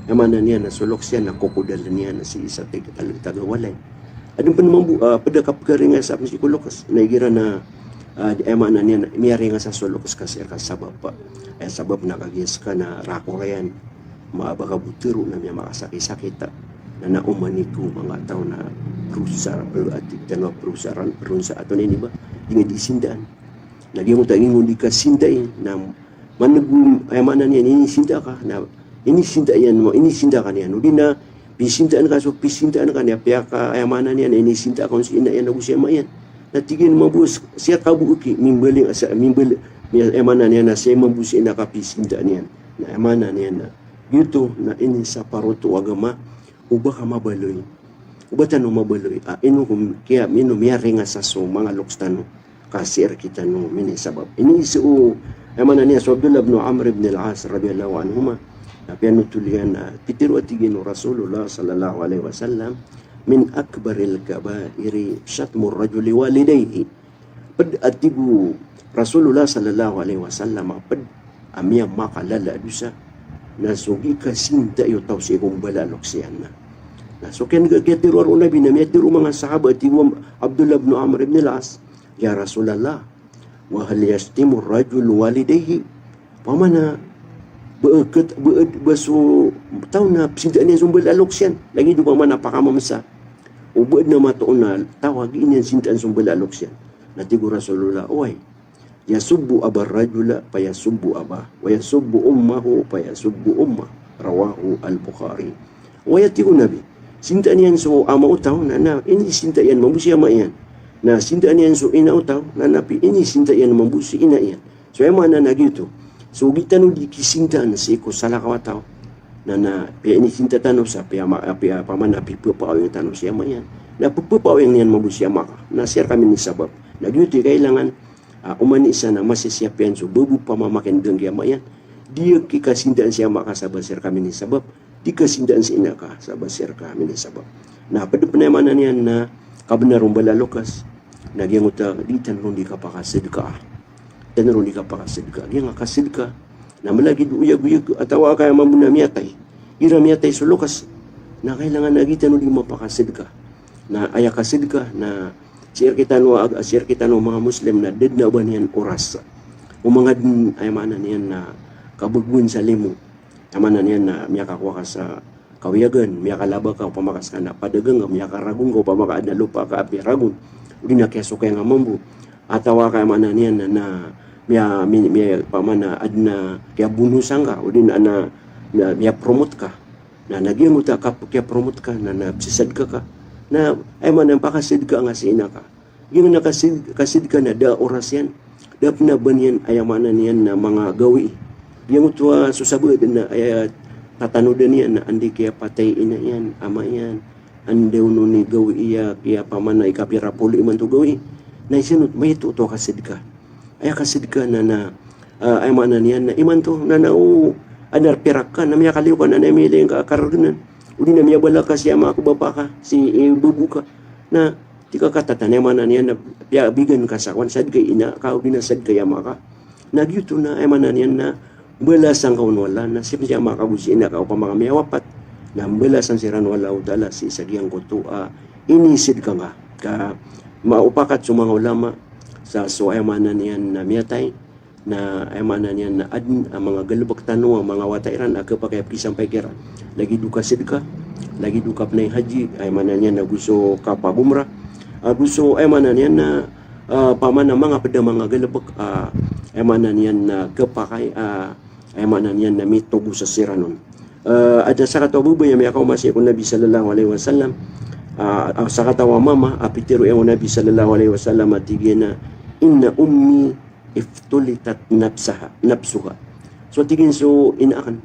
Aya maana niyan na so loks iyan na kokodaln iyan na sii sa tag-, tag-, taga walay. Adn pn mambo, ah, pd a kapkaringasa pn sii ko loks. Na igira na, ah, aya maana niyan na miyaringasa so loks ka sii rka sabap. Aya sabap na kagiya ska na rakorayan. Mabaka bo tero na miyamakasakit-sakit. Na, na oman i ko manga taw na perusa, peru-, ati, tano perusa, ran-, perusa ato nini ba. Di nga di sindaan. Na giyoto a ino di kasindai. Na maneg o, aya maana niyan, inisinda ka, na inisinda iyan, mo, inisinda ka niyan. O di na, pisindaan ka, so pisindaan ka niyan, piyaka, aya maana niyan, inisinda ka, on si ina iyan, ago si ama iyan. Na tig iyan mambo, siya ka bo ki, mimbali, sa, mimbali, mi-, aya maana niyan, na siya mambo si ina ka pisindaan iyan. Na aya maana niyan, na, giyoto, na inisaparoto o agama, o ba ka mabaloy. O ba tano mabaloy. Ah, ino ko, kiya, ino miyaringasa so manga loks tano. Ka sii rkitano minisabap. Iniiza o, aya maana niyan so Abdullah bin Amr bin Al-As radiyallahu anhuma. Na piyanotol iyan a, pitero a tig iyan o Rasulullah sallallahu alaihi wasallam, "Min akbaril kabairi shatmur rajuli walidayhi." Pd a tig o Rasulullah sallallahu alaihi wasallam a pd a miyamakalala a dosa na so gii kasintai o taw sii ko mbala a loks iyan na. Na so kiyan, kiyatero o Nabi na miyatero o manga sahaba a tig o Abdullah bin Amr bin Al-As, "Ya Rasulallah, wa hal yashtimu rajul walidayhi?" Pamana, ba ket, ba, ba so taw na psindaan iyan so mbala a loks iyan. Lagid o pamana pakamamsa. O ba adn a matoon a taw a gii niyan sindaan so mbala a loks iyan. Na tig o Rasulullah, oway. Yasubbu abar rajula fa yasubbu abah, wa yasubbu ummahu fa yasubbu ummah. Rawahu al-Bukhari. Oway, a tig o Nabi, sintaan iyan so ama o taw na, na inisinta iyan mambo si ama iyan. Na sintaan iyan so ina o taw na, na pi-, inisinta iyan mambo si ina iyan. So aya maana na giyoto. So gii tano di kisintaan sii ko salakaw a taw. Na, na piya inisinta tano sa piya ma-, piya pamana pipapaaw iyan tano si ama iyan. Na pipapaaw iyan mambo si ama ka. Na sii rka minisabap. Na giyoto i kailangan, ah, oman i isa na masisiyap iyan so babo pamamakin'g ki ama iyan. Di ka kasindaan si ama ka sa ba sii rka minisabap. Di ka kasindaan si ina ka sa ba sii rka minisabap. Na pd pn, aya maana niyan na kabnar o mbala a loks. Na giyangoto a di tano ron di kapakasadka. Tano ron di kapakasadka. Giyangkai a kasadka na mlagid o oyag-oyag a taw a kaya mambo na miyatay. Igira miyatay so loks na kailangan a gii tano di mapakasadka. Na aya kasadka na sii rkitano a, sii rkitano a manga Muslim na da dn a ba niyan oras o manga dn, aya maana niyan na kabagoan sa limo. Aya maana niyan na miyakakowa ka sa kawiyagan, miyakalaba ka opama ka ska na padagang ka, miyakaragon ka opama ka adn a lopa ka a piragon. O di na kiyasokay nga mambo. A taw a kaya maana niyan na, na miya, mi-, miya, pamana adn a kiyabonusan ka, o di na, na, na miyapromote ka. Na, na giyangoto a kap-, kiyapromote ka, na, na pzasadka ka. Na, aya maana pakasadka nga si ina ka. Giyangkanan a kasid-, kasadka na da a oras iyan, da a pn a ba niyan, aya maana niyan na manga gawii. Giyangkoto a so sabaad na aya tatanodan iyan na anda i kiyapatay i ina iyan, ama iyan, anda on i gawii a kiya pamana i kapira polo imanto gawii. Na isa on oto, maito oto a kasadka. Aya kasadka na, na, ah, aya maana niyan na imanto na, na o, adn a rpirak ka na miyakaliyo ka na, na miyailay ngka a kargnan. O di na miyabala ka si ama ka, bapa ka, si, eh, babo ka. Na tika katatan, aya maana niyan na piyabigan ka sa kowan, sadka i ina ka, o di na sadka i ama ka. Na giyoto na, aya maana niyan na mbalasan ka on o Allah, na sii pn si ama ka ago si ina ka opama ka miyawapat. Na mbalasan siran o Allahu Ta'ala sii sa giyangkoto a inisadka ngka. Ka maopakat so manga ulama sa so, aya maana niyan na miyatay, na aya maana niyan na adn a manga galbk tano a manga wata iran a khapakay a pkisampay kiran. Lagid o kasadka, lagid o kapnay haji, aya maana niyan na go so kapagomra, ago so, aya maana niyan na, ah, pamana manga pd a manga galbk, ah, aya maana niyan na khapakay, ah, aya maana niyan na mitogo sa siran on. Ah, adn a sakataw a babay a miyakaoma sii ko Nabi sallallahu alaihi wasallam, ah, ah, sakataw a mama a pitero iyan ko Nabi sallallahu alaihi wasallam a tig iyan a, "Inna ummi iftulitat nafsaha, nafsuha." So tig iyan so ina akn.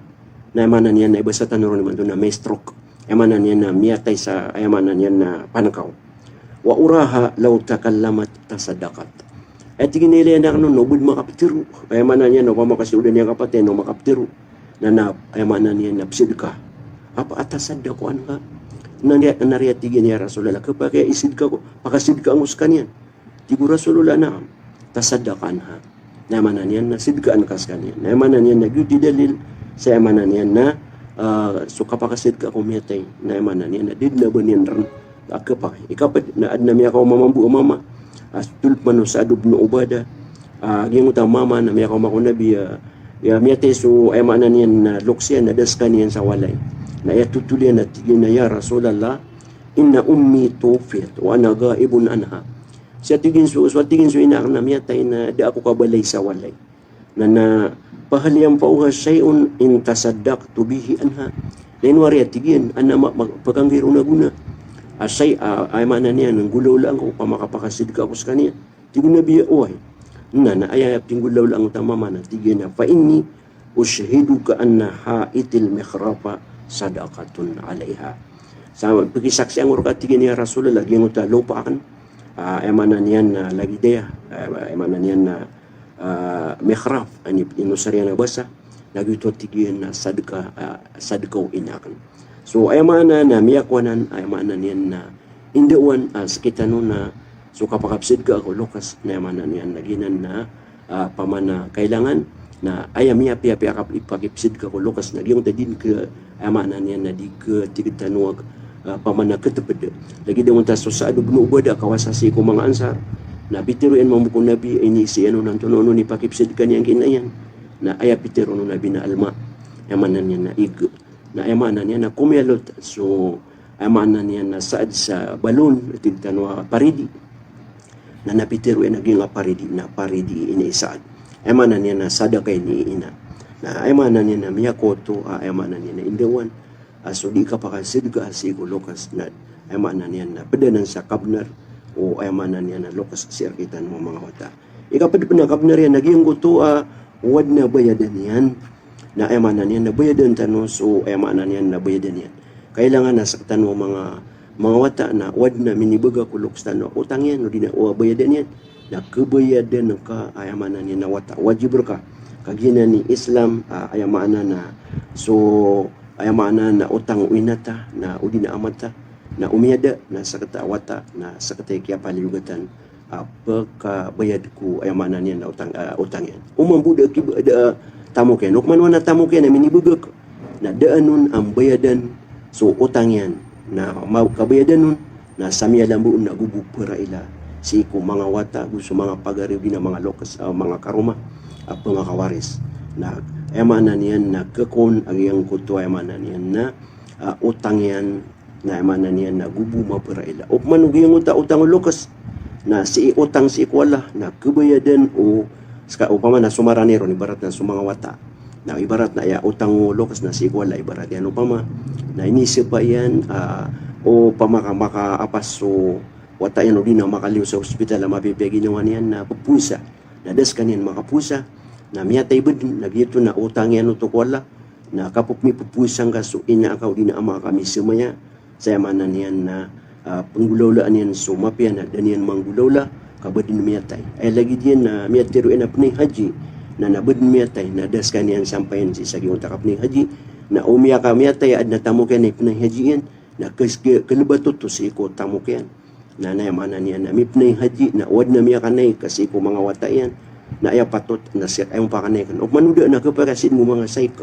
Na aya maana niyan na ibasa tano ron imanto na mi-stroke. Aya maana niyan na miyatay sa, aya maana niyan na pankaw. "Wa uraha law takallamat tasaddaqat." Aya tig iyan a ilay akn on na o ba dn makaptero. Aya maana niyan na opama ka si oda niyan kapatay na o makaptero. Na, na, aya maana niyan na psadka. Afa atasaddaqu anha? Na aya, na aya tig iyan, ya Rasulullah, khapakay a isadka ko, pakasadka angko skaniyan. Tig o Rasulullah, "Na'am, tasaddaq anha." Na aya maana niyan na sadkaan ka skaniyan. Na aya maana niyan na giyoto i dalil sa aya maana niyan na, ah, so kapakasadka ko miyatay, na aya maana niyan na da dn a ba niyan ran a kepakay. Ikaped na adn a miyakaoma mambo a mama, ah, tolp man o Sa'd ibn Ubadah, ah, giyangkoto a mama na miyakaoma ko Nabi, ah, aya miyatay so, aya maana niyan na loks iyan na da skaniyan sa walay. Na aya totol iyan na tig iyan a, "Ya Rasulullah, inna ummi tuwfiyat wa ana ghaibun anha." Sa tig iyan so, so tig iyan so ina akn na miyatay na da ako kabalay sa walay. Na, na, "Fahal yanfa'uha shay'un in tasaddaqtu bihi anha?" Na ino ari a tig iyan, adn a ma-, ma-, paganggiron a gona. A shay', a, aya maana niyan, nggolawlaan ko opama ka pakasadka ako skaniyan. Tig o Nabi a oway. Na, na aya pinggolawlaan oto a mama na tig iyan a, "Fa inni ushhiduka anna haitil mikhrafa sadaqatun alayha." Sa, pakisaksian ko rka tig iyan ya Rasulullah, giyangkoto a lopa akn, ah, aya maana niyan na lagid aya, ah, aya maana niyan na ah, mikhraf, aya inosar iyan a basa, na giyoto tig iyan na sadka, ah, sadka o ina akn. So, aya maana na miyakowa anan, aya maana niyan na indaowan, ah, sekitano na so kapakapisadka ko loks, na aya maana niyan na giyanan na, ah, pamana kailangan, na aya miyapiyapiya a kap-, ipakipisadka ko loks, na giyangkoto a di ke-, aya maana niyan na di ketig tano a, ah, pamana keteped. Lagid angkoto a so Sa'd ibn Ubadah a kawasa sii ko manga Ansar. Na pitero iyan mambo ko Nabi, iniisa iyan on antonaa onon i pakipisadka niyan ki ina iyan. Na aya pitero o Nabi na alma. Aya maana niyan na ig. Na aya maana niyan na komiyalot so, aya maana niyan na Sa'd sa balon, tig tano a paridi. Na, na pitero iyan a giyangkai a paridi, na paridi ini i Sa'd. Aya maana niyan na sadaka ini i ina. Na aya maana niyan na miyakoto, ah, aya maana niyan na indaowan. Ah, so di kapakasadka sii ko loks na, aya maana niyan na ped anan sa kabnar o, aya maana niyan na loks sii rektano a manga wata. Ikaped pen a kabnar iyan na giyangkoto a, ah, o adn a bayadan iyan. Na aya maana niyan na bayadan tano so, aya maana niyan na bayadan iyan. Kailangan a sektano a manga, manga wata na o adn a minibagak o loks tano a otang iyan, odi na o bayadan iyan. Na kebayadan ka, aya maana niyan na wata. Wajib rka. Kagiya na ini Islam, ah, aya maana na so, aya maana na otang o ina ta, na odi na ama ta, na o miyada, na sekita a wata, na sekita i kiyapaliyogatan, ah, pekabayad ko, aya maana niyan na otang, ah, otang iyan. O mambo da ki-, da, ah, tamok iyan. Opama na tamok iyan a minibagak, na da anon a mbayadan so otang iyan. Na ma-, kabayadan on, na sa miyalamba on na go bo peraila sii ko manga wata, go so manga pagari odi na manga loks, ah, manga karoma, ah, pengakawaris. Na aya maana niyan na kekon a giyangkoto, aya maana niyan na, ah, otang iyan, na aya maana niyan na go bo maperaila. Opama o giyangkoto a otang o loks na sii otang sii ko Allah, na kebayadan o, seka-, opama na so marani ron, ibarat na so manga wata. Na ibarat na aya otang o loks na sii ko Allah, ibarat iyan opama na inisepa iyan, ah, opama ka makaapas so wata iyan odi na makaliyo sa hospital a mapipiya ginawa niyan na pepuasa. Na da sekaniyan makapuasa, na miyatay bo dn, na giyoto na otang iyan oto ko Allah, na kapepmipepuasa ngka so ina ka odi na ama ka misemaya, sa aya maana niyan na, ah, penggolawlaan iyan so mapiya na da niyan manggolawla, ka ba dn miyatay. Aya lagid iyan na miyatero iyan a penay haji, na, na ba dn miyatay, na da sekaniyan sampayan sii sa giyangkoto a kapnay haji, na o miyakamiyatay a adn a tamok iyan a ipnay haji iyan, na kes-, ke-, kelebat oto sii ko tamok iyan. Na, na aya maana niyan na mipnay haji, na o adn a miyakanaik sii ko manga wata iyan, na aya patot na sii, aya mapakanaik. Opama o da na kepakasid mo manga saik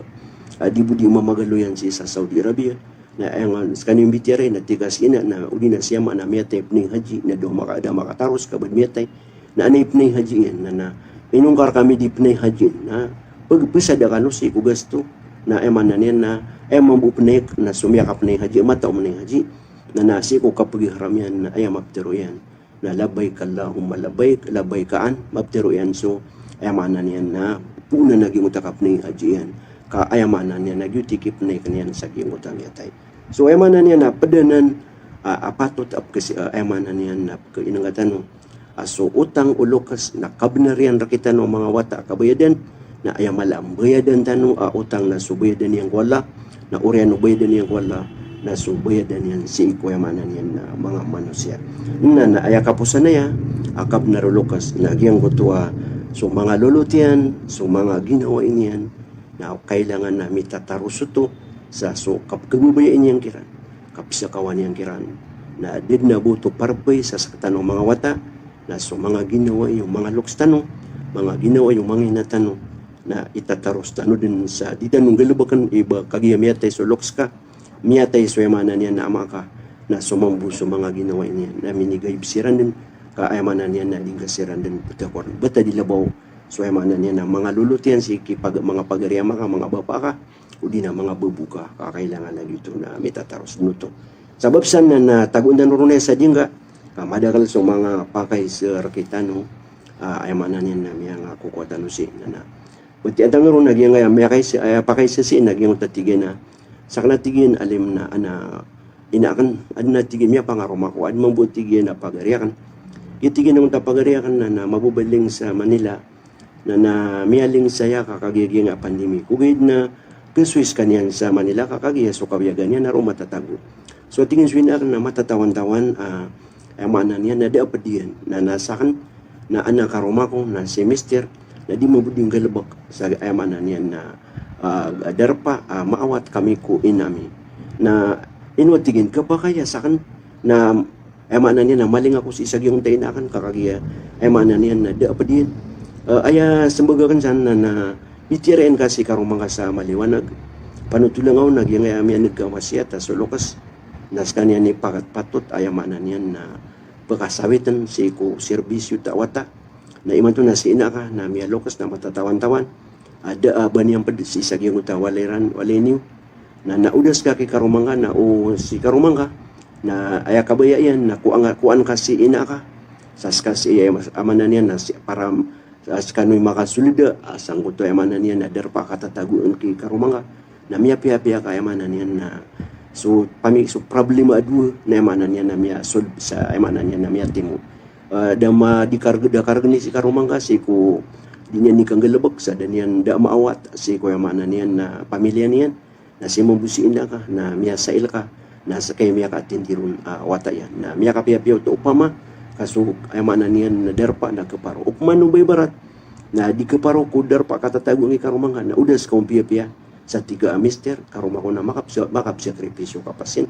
a di bo di mamagaloyan sii sa Saudi Arabia. Na aya nga sekaniyan mbitiyarai na tig a si ina, na odi na si ama na miyatay pnay haji, na da maka-, da makataros ka ba dn miyatay. Na anay pnay haji iyan, na, na ino ngka rekami di pnay haji, na peg-, pesadaka no sii ko gasto, na aya maana niyan na aya mambo pnaik na so miyakapnay haji, matao pnay haji, na, na sii ko kapegiharam iyan, na aya maptero iyan na labbaik Allahumma labbaik, labbaik an, maptero iyan so, aya maana niyan na poon a giyangkoto a kapnay haji iyan, ka aya maana niyan na giyoto i kipnay ka niyan sa giyangkoto a miyatay. So aya maana niyan na ped anan, ah, a patot a pekes-, ah, aya maana niyan na pekainengka tano a so otang o loks na kabnar iyan rektano a manga wata a kabayadan, na aya mala a mbayadan tano a otang na so bayadan iyan ko Allah, na oriyan o bayadan iyan ko Allah na so bayadan iyan sii ko, aya maana niyan na, manga manosiya. Na, na aya kaposan aya a kabnar o loks na giyangkoto a so manga lolot iyan, so manga ginawai niyan, na kailangan a mitataros oto sa so kap-, kababayai niyan kiran, kapsakawan iyan kiran. Na da den a ba oto parpay sa sektano a manga wata, na so manga ginawai o manga loks tano, manga ginawai o manga ina tano, Na itataros tano den sa di tano nggalebeken i ba kagiya miyatay so loks ka, miyatay so aya maana niyan na ama ka, na so mambo so manga ginawa niyan na minigaib siran den, ka aya maana niyan na di ngka siran den petakor. Bata di labaw so aya maana niyan na manga lolot iyan sii ki pag-, manga pagari ama ka, manga bapa ka, odi na manga babo ka, ka kailangan a giyoto na mitataros den oto. Sabap san na, na tagoon tano ron aya sa di ngka, ka madakel so manga pakaise rektano, ah, aya maana niyan na miyangakokowa tano sii na, na Bati a tangero na giyangkaya miyakaisa, aya pakaisa sii na giyangkoto a tig iyan a, saken a tig iyan alim na ana ina aken, aden a tig iyan miyapangaroma ako, aden mambo a tig iyan a pagari aken. Giya tig iyan a pagari aken na, na mabobaling sa Manila, na, na miyaling saya ka kagiya giyangkaya pandemic. Ogaid na kesoy sekaniyan sa Manila ka kagiya so kawiyagan iyan na roo matatago. So tig iyan so ina aken na matatawan-tawan, ah, aya maana niyan na da a ped iyan. Na, na saken, na ana karoma ko, na si mister, na di mambo di nggalebek sa aya maana niyan na, ah, darpa, ah, maawat kami ko ina mi. Na ino a tig iyan, kepakay a saken, na aya maana niyan na maling ako sii sa giyangkoto a ina aken ka kagiya, aya maana niyan na da a ped iyan. Ah, aya sembag aken san na, na pitiyaraan ka si karoma ngka sa maliwanag. Panotolan ka on a giyangkaya miyaneg ka a wasiyat a so loks na sekaniyan i patot, aya maana niyan na pekasawiten sii ko serbisyo ta wata. Na imanto na si ina ka na miyaloks na matatawan-tawan a da a ba niyan ped sii sa giyangkoto a walay ran, walay niyo. Na, na odas ka ki karoma ngka na o si karoma ngka na aya kabaya iyan na kowa nga, kowaan ka si ina ka. Sa seka si, aya maana niyan na si para, ah, sekano i makasoled a, ah, sangkoto aya maana niyan na darpa a katatagoan ki karoma ngka. Na miyapiyapiya ka aya maana niyan na so pami, so problema a dowa na aya maana niyan na miyasoled sa aya maana niyan na miyatimo. Ah, da ma di kareg, da karegen i si karoma ngka sii ko di niyan i kanggalebek sa da niyan da maawat sii ko aya maana niyan na pamiliya niyan. Na si mambo si ina ka, na miyasail ka, na sekay miyakaatindi ron, ah, wata iyan. Na miyakapiyapiya oto opama ka so, aya maana niyan na darpa na keparo. Opama o ba ibarat, na di keparo ko darpa a katatagoan ki karoma ngka, na odas ka on piyapiya, sa tig ka a mister, karoma ko na makapsa, makapsakripisyo ka pasin.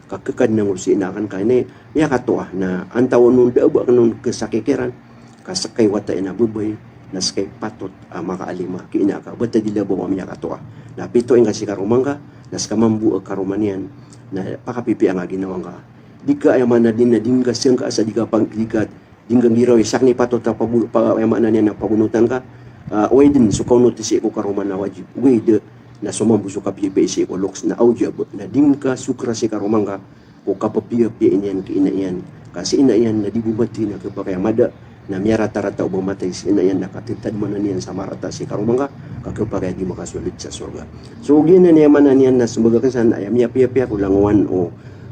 Ka kekad na nggo si ina aken ka ini, miyakatoa, na antawan on da a ba aken on kesakikiran, ka sekay wata iyan a babay, na sekay patot a makaalima ki ina ka, bata di labaw a miyakatoa. Na pitoin ka si karoma ngka, na seka mambo a karoma niyan, na pakapipiya nga ginawa ngka. Di ka aya maana di na di ngka sengka sa di ka pang, di ka, di ngka ngirawi saken i patot a pagu-, pa, aya maana niyan na pagonotan ka, ah, oway den, so kaonoti sii ko karoma na wajib. Ogaid na so mambo so kapiyapiya sii ko loks na awjab. Na di ngka sokra si karoma ngka, ko kapapiyapiya niyan ki ina iyan. Ka si ina iyan na di bo mati na kepakay a mada, na miyaratarata o ba matay si ina iyan na katitadmanan iyan sa marata si karoma ngka, ka kepakay a di makasoled sa sorga. So giyanan i aya maana niyan na sembag aken san aya miyapiyapiya ko langowan o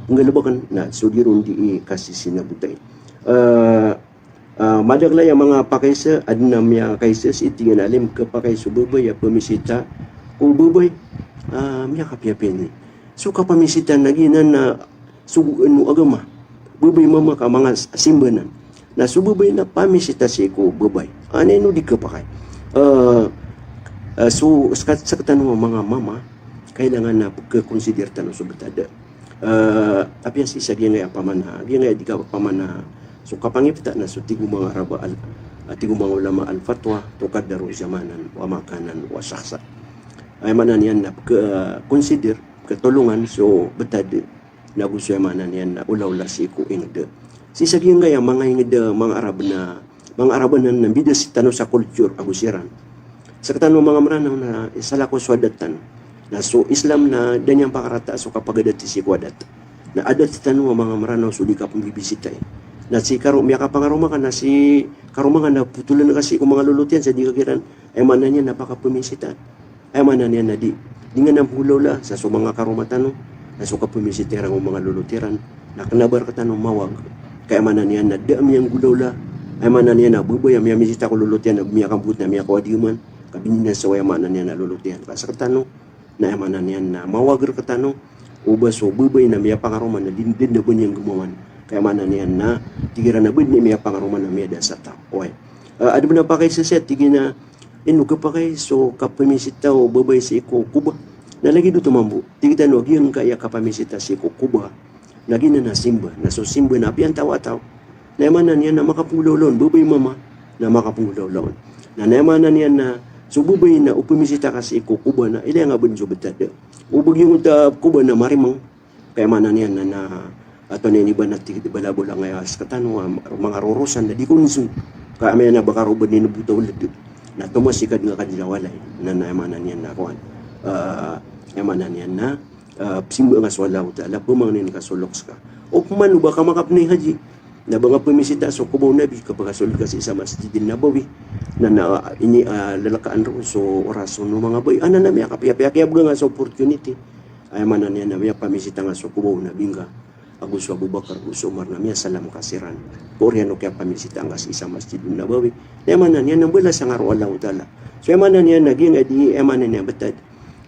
nggalebeken na so di ron di i kasisinabotai. Eh, Ah, madakel aya manga pakaisa, aden a miyakaisa sii tig iyan a alim kepakay so babay a pamisita ko babay, ah, miyakapiyapiya ni. So kapamisita na giyanan na sogoan o agama. Babay mama ka manga s-, simba nan. Na so babay na pamisita sii ko babay. Anay no di kepakay. Ah, ah, so seka-, sekatano a manga mama, kailangan na kekonsider tano so betad. Eh, apiya sii sa giyangkaya pamana, giyangkaya di ka pamana, so kapangipta na so tig o manga Arab al-, ah, tig o manga ulama al-fatwa, tuqaddaru zamanan wa makanan wa shakhsa. Aya maana niyan na ke-, consider, ketolongan so betad, na go so aya maana niyan na olaola sii ko inged. Sii sa giyangkaya manga inged, manga Arab na manga Arab anan na mbida sii tano sa culture ago siran. Sekatano a manga Meranaw na salakaw so adat tano. Na so Islam na da niyan pakarata so kapagadati sii ko adat. Na adat tano a manga Meranaw so di kapembibisitai. Na si karo-, miyakapangaroma ka na si karoma ngka na potolen ka sii ko manga lolot iyan sa di ka kiran. Aya maana niyan na pakapemisitaan. Aya maana niyan na di, di ngka na pegolaola sa so manga karoma tano, na so kapemisita iran o manga lolot iran, na kena ba rektano mawag. Ka aya maana niyan na da a miyanggolaola, aya maana niyan na babay a miyamisita ko lolot iyan na miyakambowat na miyakawadiyuman, ka bininan sa aya maana niyan na lolot iyan. Ka sekatano, na aya maana niyan na mawag rektano, o ba so babay na miyapangaroma na di, di na ba niyan gemawan. Ka aya maana niyan na, tig iran na ba di miyapangaroma na miyada sa taw. Oway. Ah, aden a pakaisa sii, tig iyan a, Ino kepakay so kapamisita o babay sii ko koba. Na lagid oto mambo. Tig tano a giyangkaya kapamisita sii ko koba. Na giyanan na simba. Na so simba na apiya antaa taw. Na aya maana niyan na makapegolaola on. Babay mama. Na makapegolaola on. Na, na aya maana niyan na So babay na o pamisita ka sii ko koba na ilaya nga bn so btad. O ba giyangkoto a koba na marimang. Ka aya maana niyan na, na, ato niyan i ba na tig, balabaw lang aya sktano a manga rorosan na di ko nso. Ka amay na ba ka roo bn inbota o led. Na tomo sii ka dn nga ka dn sa walay. Na, na aya maana niyan na kowan. Ah, aya maana niyan na, ah, pzimba nga so Allahu Ta'ala, pmangnin ka so loks ka. O pman o ba ka makapnay haji. Na ba nga pamisita so koba o Nabi, kapakasold ka sii sa Masjidin Nabawi. Na, na, ah, ini, ah, lalakaan roo so oras o manga babay. Anan a miyakapiyapiya, kiyabga nga so opportunity. Aya maana niyan na miyapamisita nga so koba o Nabi ngka, ago so Abu Bakar, ago so Umar, na miyasalam ka siran. Ko oriyan o kiyapamisita nga sii sa Masjidun Nabawi. Aya maana niyan na mbalas nga roo o Allahu Ta'ala. So aya maana niyan na giyangkaya di, aya maana niyan btad.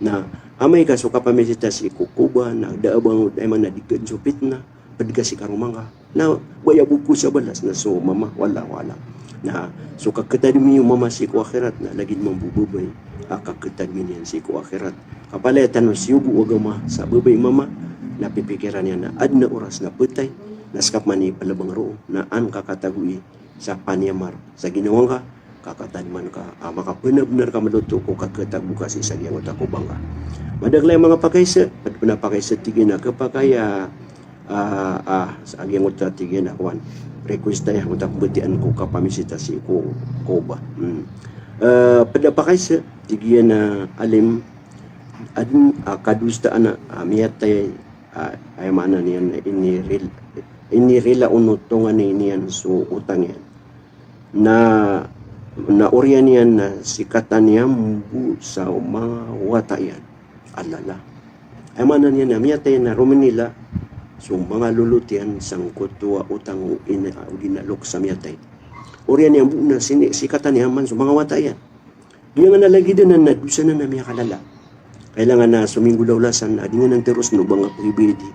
Na amay ka so kapamisita sii ko koba, na da a ba ngka, aya maana di ka dn so pitna, pd ka sii karoma ngka. Na baya bo ko sa balas na so mama, wallahu a'lam. Na so kakatadmi o mama sii ko akhirat na lagid mambo o babay a kakatadmi niyan sii ko akhirat. Ka palaya tano siyogo o agama sa babay mama na pipikiran iyan na adn a oras na ptay, na ska pman i plbng roo na an ka katagoi sa paniyamar sa ginawa ngka, ka katadman ka a makapnabnar ka maloto ko kakatagoi ka sii sa giyangkoto a koba ngka. Madakl a manga pakaiza, pd pn a pakaiza tig iyan a kapakay a, ah, ah, sa giyangkoto a tig iyan a kowan. Request aya, angkoto a pmbatian ko kapamisita sii ko koba. Hmm. Eh, pd a pakaiza tig iyan a alim, adn a kadosaan a, ah, miyatay, ah, aya maana niyan na iniril-, inirila on o tonganay niyan so otang iyan. Na, na oriyan iyan na sikatan iyan bo sa manga wata iyan. Alala. Aya maana niyan na miyatay na rominila so manga lolot iyan sangkoto a otang o ina, o ina loks a miyatay. Oriyan iyan bo na sini, sikatan iyan man so manga wata iyan. Di nga na lagid anan na dosa anan a miyakalala. Kailangan na so minggolawla san a di nga nan teros no ba nga pagibidi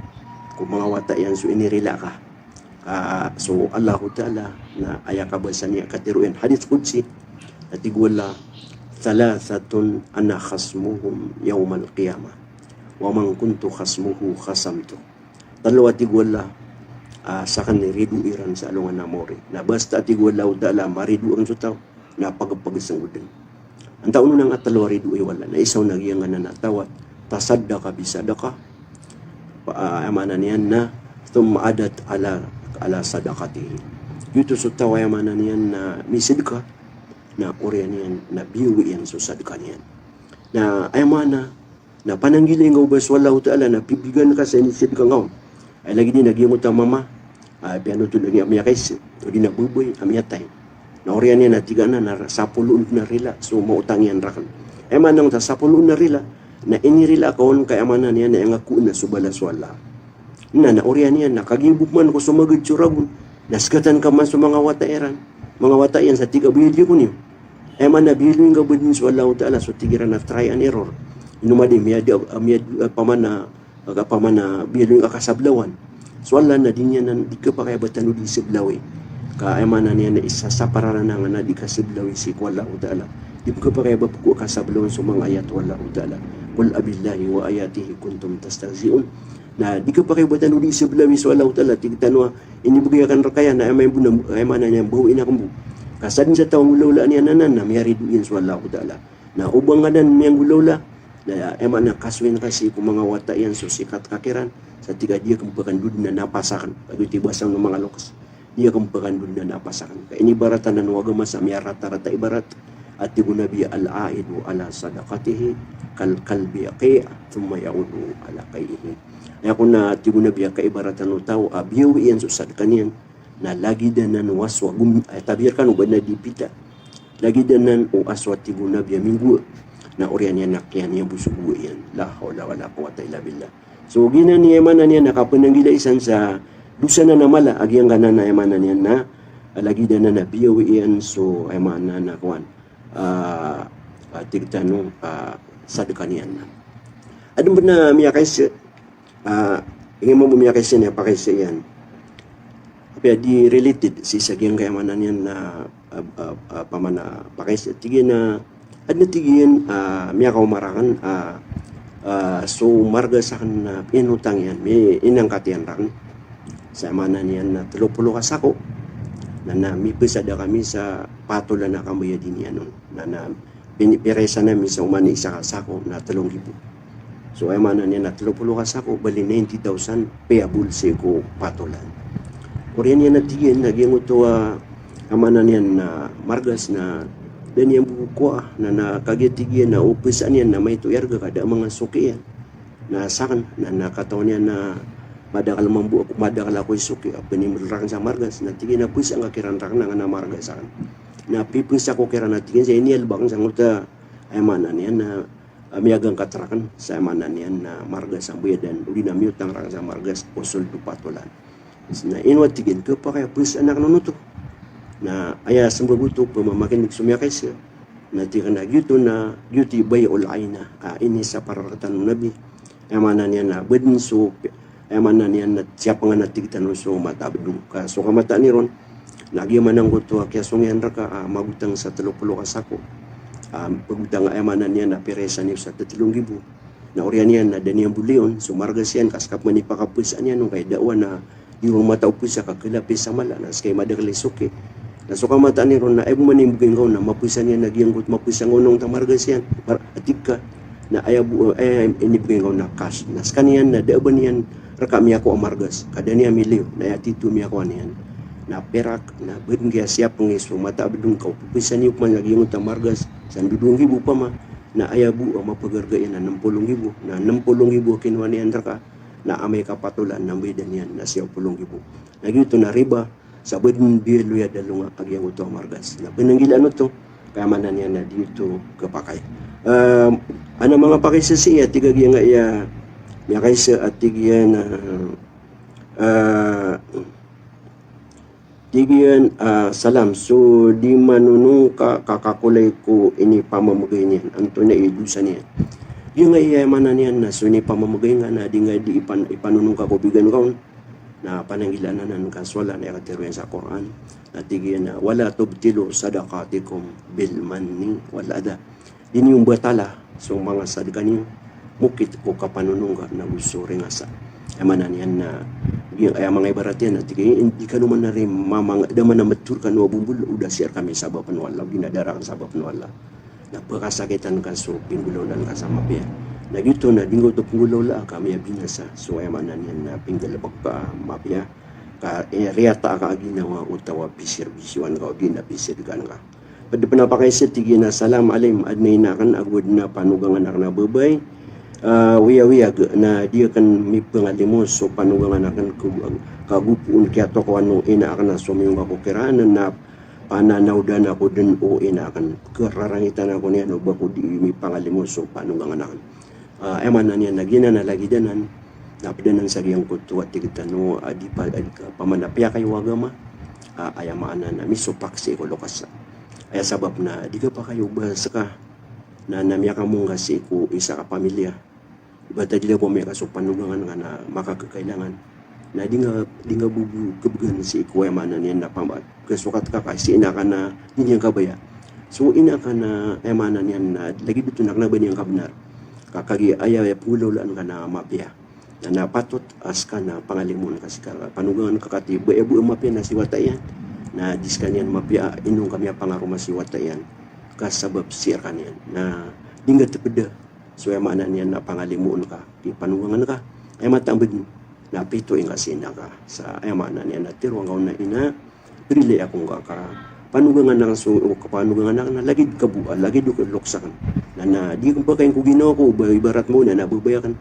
ko manga wata iyan so inirila ka. Ah, so Allahu Ta'ala na aya kabasa niyan, katero iyan, hadith qudsi, na tig o Allah, "Thalathatun ana khasmuhum yawmal qiyamah, wa man kuntu khasmuhu khasamtuh." Tlo a tig o Allah, ah, sakn i rido iran sa alongan a maori. Na basta a tig o Allahu Ta'ala, marido akn so taw, na pagpagsanggod dn. Antaa on a tlo a rido o Allah? Na isa on a giyangkanan a taw a tasaddaqa bi sadaqah, pa, ah, aya maana niyan na, thumma adat ala, ala sadaqatihi. Giyoto so taw a aya maana niyan na misadka, na oriyan iyan na biyawi iyan so sadka niyan. Na aya maana, na pananggilai ngka o ba so Allahu Ta'ala na pibigan ka sa inisadka ngka on. Ay lagid iyan a giyangkoto a mama, ah, piyanotol a giya miyakaiza, odi na babay a miyatay. Na oriyan iyan na tig anan na sapolo on a rila so maotang iyan rakn. Aya maana angkoto a sapolo on a rila, na inirila ka on ka aya maana niyan na aya ngka ko na so balas o Allah. Na, na oriyan iyan na kagiya bo pman ko so magad so ragon, na skatan ka man so manga wata iran, manga wata iyan sa tig a biyaloy ako niyo. Aya maana biyaloy ngka bo dn so Allahu Ta'ala, so tig iran a try and error. Ino man di miyadi, ah, miyadi, ah, pamana, ah, pamana biyaloy ngka kasablawan. So Allah na di niyan, di kapakay a ba tano di sablawi. Ka aya maana niyan na isa sa pararanangan a di kasablawi sii ko Allahu Ta'ala. Di kapakay a ba pko kasablawan so manga ayat o Allahu Ta'ala. Qul abillahi wa ayatihi kuntum tastahzi'un. Na di kapakay a ba tano di sablawi so Allahu Ta'ala, tig tano a inibgay akn rkaya na aya maana niyan bo, aya maana niyan bo, ino akn bo. Ka sadn sa taw a nggolawlaan iyan anan na miyarido iyan so Allahu Ta'ala. Na o ba ngka dn miyanggolawla, na aya maana kasoyin ka sii ko manga wata iyan so sikat ka kiran, sa tig a di akn pkandod na napas akn. Kagiya tig o ba sa manga loks. Di akn pkandod na napas akn. Ka inibarat anan o agama sa miyaratarata ibarat. A tig o Nabi, "Al-aidu ala sadaqatihi kal kalbi qai' thumma ya'udu ala qai'ihi." Aya kon a tig o Nabi a kaibaratan o taw a biyawi iyan so sadka niyan, na lagid anan o aso a gom-, eh, tabiya rkano ba na di pita. Lagid anan o aso a tig o Nabi a minggowa, na oriyan iyan na kiyan iyan bo so gowa iyan. La hawla wala quwwata illa billah. So, giyanan i aya maana niyan na kapananggilai san sa dosa anan a mala, a giyangkanan a aya maana niyan na, ah, lagid anan a biyawi iyan so aya maana na kowan, ah, ah, tig tano, ah, sadka niyan na. Adn pn a miyakaiza, ah, ingd mambo miyakaiza niyan, pakaiza iyan. Apiya di related sii sa giyangkaya maana niyan na, ah, ah, ah, pamana pakaiza, tig iyan a, adn a tig iyan a, ah, miyakaoma rakn a, ah, ah, so marga sakn na inotang iyan, mi-, inangkat iyan rakn. Sa maana niyan na tlo polo ka sako. Na, na mipasada kami sa patolan a kambayadi niyan on. Na, na Pini-, piraisa ami sa oman i isa ka sako na telo nggibo. So aya maana niyan na telo polo ka sako, bali ninety thousand payable sii ko patolan. Oriyan iyan a tig iyan na giyangkoto a, aya maana niyan na margas na da niyan bo kowaa na, na kagiya tig iyan na o pzaan iyan na maito i arga ka da a manga soki iyan. Na sakn na, na katawan iyan na madakl mambo, madakl ako i soki a pniml rakn sa margas, na tig iyan a pzaan ka kiran rakn angkanan a margas akn. Na pipza ako kiran a tig iyan sa iniyalb akn sangkoto a, aya maana niyan na, a, miyagangkat rakn sa, aya maana niyan na margas a mbayadan, odi na miyotang rakn sa margas o sold o patolan. Na ino a tig iyan, khapakay a pzaan akn on oto. Na aya smbag oto, pmamakin'g so miyakaisa. Na tig iyan a giyoto na, giyoto i bay'ul aina, a inisapar rktano o Nabi. Aya maana niyan na badn so, aya maana niyan na siyapngan a tig tano so mata a bdong. Ka so kamataan iron, na giya man angkoto a kiyasong iyan rka a magotang sa telo polo ka sako a pagotang, aya maana niyan na piraisa niyo sa telo nggibo. Na oriyan iyan na da niyan bo liyon so margas iyan ka ska pman i pakapzaan iyan on, ka aya da'wa na di ron matao pza ka kalapis sa mala, na ska i madakl i soki. Na so kamataan iron na aya bo man inibgay ngka on na mapza niyan a giyangkoto, mapza ngka on angkoto a margas iyan, mar-, a tig ka. Na aya bo, aya inibgay ngka on na cash. Na skaniyan na da a ba niyan rka miyakowa a margas, ka da niyan miliyo, na aya tito miyakowa niyan na pirak. Na badn giya siyapngi so mata a bdong ka o pphza niyo pman a giyangkoto a margas sa ndodowa nggibo pama, na aya bo a mapagarga iyan na nem polo nggibo. Na nem polo nggibo a kinowa niyan rka, na amay ka patolan na mbayadan iyan na siyaw polo nggibo. Na giyoto na riba, sa badn biyaloy a dalonga a giyangkoto a margas. Na pnanggilaan oto, ka aya maana niyan na di oto khapakay. Em, adn a manga pakaisa sii a tig a giyangkaya miyakaisa a tig iyan a, eh, tig iyan a, salam, so di manonong ka, ka kakolay ko inipamamgay niyan, antonaa i dosa niyan? Giyangkaya aya maana niyan na so inipamamgay nga na di nga di ipan-, ipanonong ka ko bigan ka on. Na pananggilaan anan ka so Allah na aya katharo iyan sa Qur'an. Na tig iyan a, "Wala tubtilu sadaqatikum bil manni wal adha." Di niyo mbatala so manga sadka niyo, mokit ko kapanonong ka nago so ringasa. Aya maana niyan na, di, aya manga ibarat iyan na tig iyan, di kano man ari mamang-, da man a mtoro kano a bombol, o da sii rkami sabapn o Allah, o di na da rakn sabapn o Allah. Na pkasakitan ka so pinggolawlaan ka sa mapiya. Na giyoto na di ngka oto pinggolawlaa ka miyabinasa. So aya maana niyan na pinggalbk ka mapiya. Ka, eh, riyata ka a ginawa o taw a pisirbisiwan ka o di na pisidkan ka. Pd pn a pakaisa tig iyan a, salam alaykum, adn a ina akn ago adn a panogangan akn a babay. Ah, wiyawiyag na di akn mipngalimo so panogangan akn ka, ka gopoon kiyatokawan o ina akn a somiyong ako kiran na pananawdan ako dn o ina akn, kararangitan ako niyan o ba ko di mipangalimo so panogangan akn. Ah, aya maana niyan na giyanan a lagid anan, na pd anan sa giyangkoto a tig tano a di pa, a di ka, pamana piyakayo agama, ah, aya maana na misopak sii ko lokas. Aya sabap na di ka pakayo ba ska, na, na miyakamong ka sii ko isa ka pamilya. Ibarat a di lagid o miyakaso panogangan ka na makakakailangan. Na di nga, di nga bo bo khabgan sii ko aya maana niyan na pama-, kasokat ka ka sii ina ka na di niyan kabaya. So ina ka na aya maana niyan na lagid oto na kna ba niyan kabnar. Ka kagiya aya, aya pnggolawlaan ka na mapiya. Na, na patot a ska na pangalimoon ka sii ka panogangan ka kati ba aya bo a mapiya na si wata iyan. Na di skaniyan mapiya, ino ka miyapangaroma si wata iyan. Ka sabap sii rkaniyan. Na di nga tpda. So aya maana niyan na pangalimoon ka, di panogangan ka, aya matambd na pitoing ka si ina ka. Sa aya maana niyan na tharoa ngka on a ina, rilai ako ngka ka panogangan akn so, o kapanogangan akn na lagid ka bo, ah, lagid o loks akn. Na, na di pakaing ko ginawa ko, ba ibarat mambo na, na babay akn,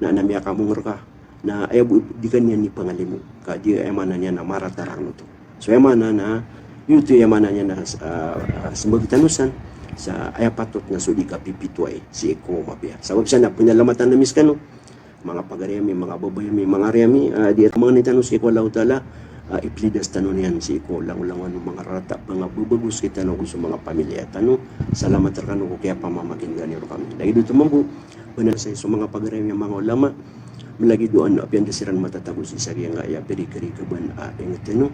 na, na miyakamong rka. Na aya bo di ka niyan ipangalimo. Ka di, aya maana niyan na marata rakn oto. So aya maana na, giyoto aya maana niyan na, ah, ah, smbag tano san, sa aya patot na so di kapipitoay sii ko mapiya. Sabap san na pnalamatan ami skano, manga pagari ami, manga babay ami, manga ari ami, ah, di mangni tano sii ko Allahu Ta'ala, ah, iplidas tano niyan sii ko langolangon o manga rarata, manga bbagos kitano ago so manga pamilya tano. Salamat rkano ko kiyapamamakin'gan iyo rkami. Lagid oto mambo, bnar sa so manga pagari ami a manga ulama, mlagid o ano, apiya anda siran matatago sii sa giyangkaya pirikarikaban a ingd tano.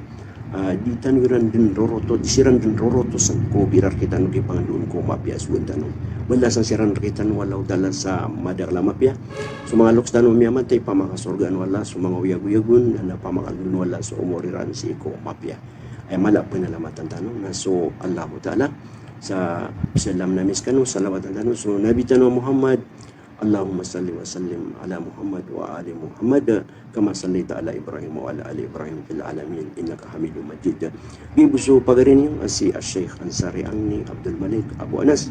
Ah, di tano iran dn roroto, di siran dn rorotosan ko bira rkitano kipangndon ko mapiya a sogoan tano. Balasan siran rkitano o Allahu Ta'ala sa madakl a mapiya. So manga loks tano a miyamatay, pamakasorgaan o Allah so manga oyagoyagon, na pamakaandon o Allah so omor iran sii ko mapiya. Aya mala a pnalamatan tano na so Allahu Ta'ala. Sa salam nami skano, salawat tano so Nabi tano Muhammad. Allahumma salli wa sallim ala Muhammad wa ali Muhammad, kama sallaita ala Ibrahim wa ala ali Ibrahim fil alamin innaka Hamidum Majid. Giya bo so pagari niyo a si Sheikh Ansari Angni Abdul Malik Abu Anas.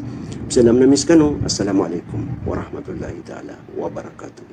Salam nami skano. Assalamu alaikum warahmatullahi taala wabarakatuh.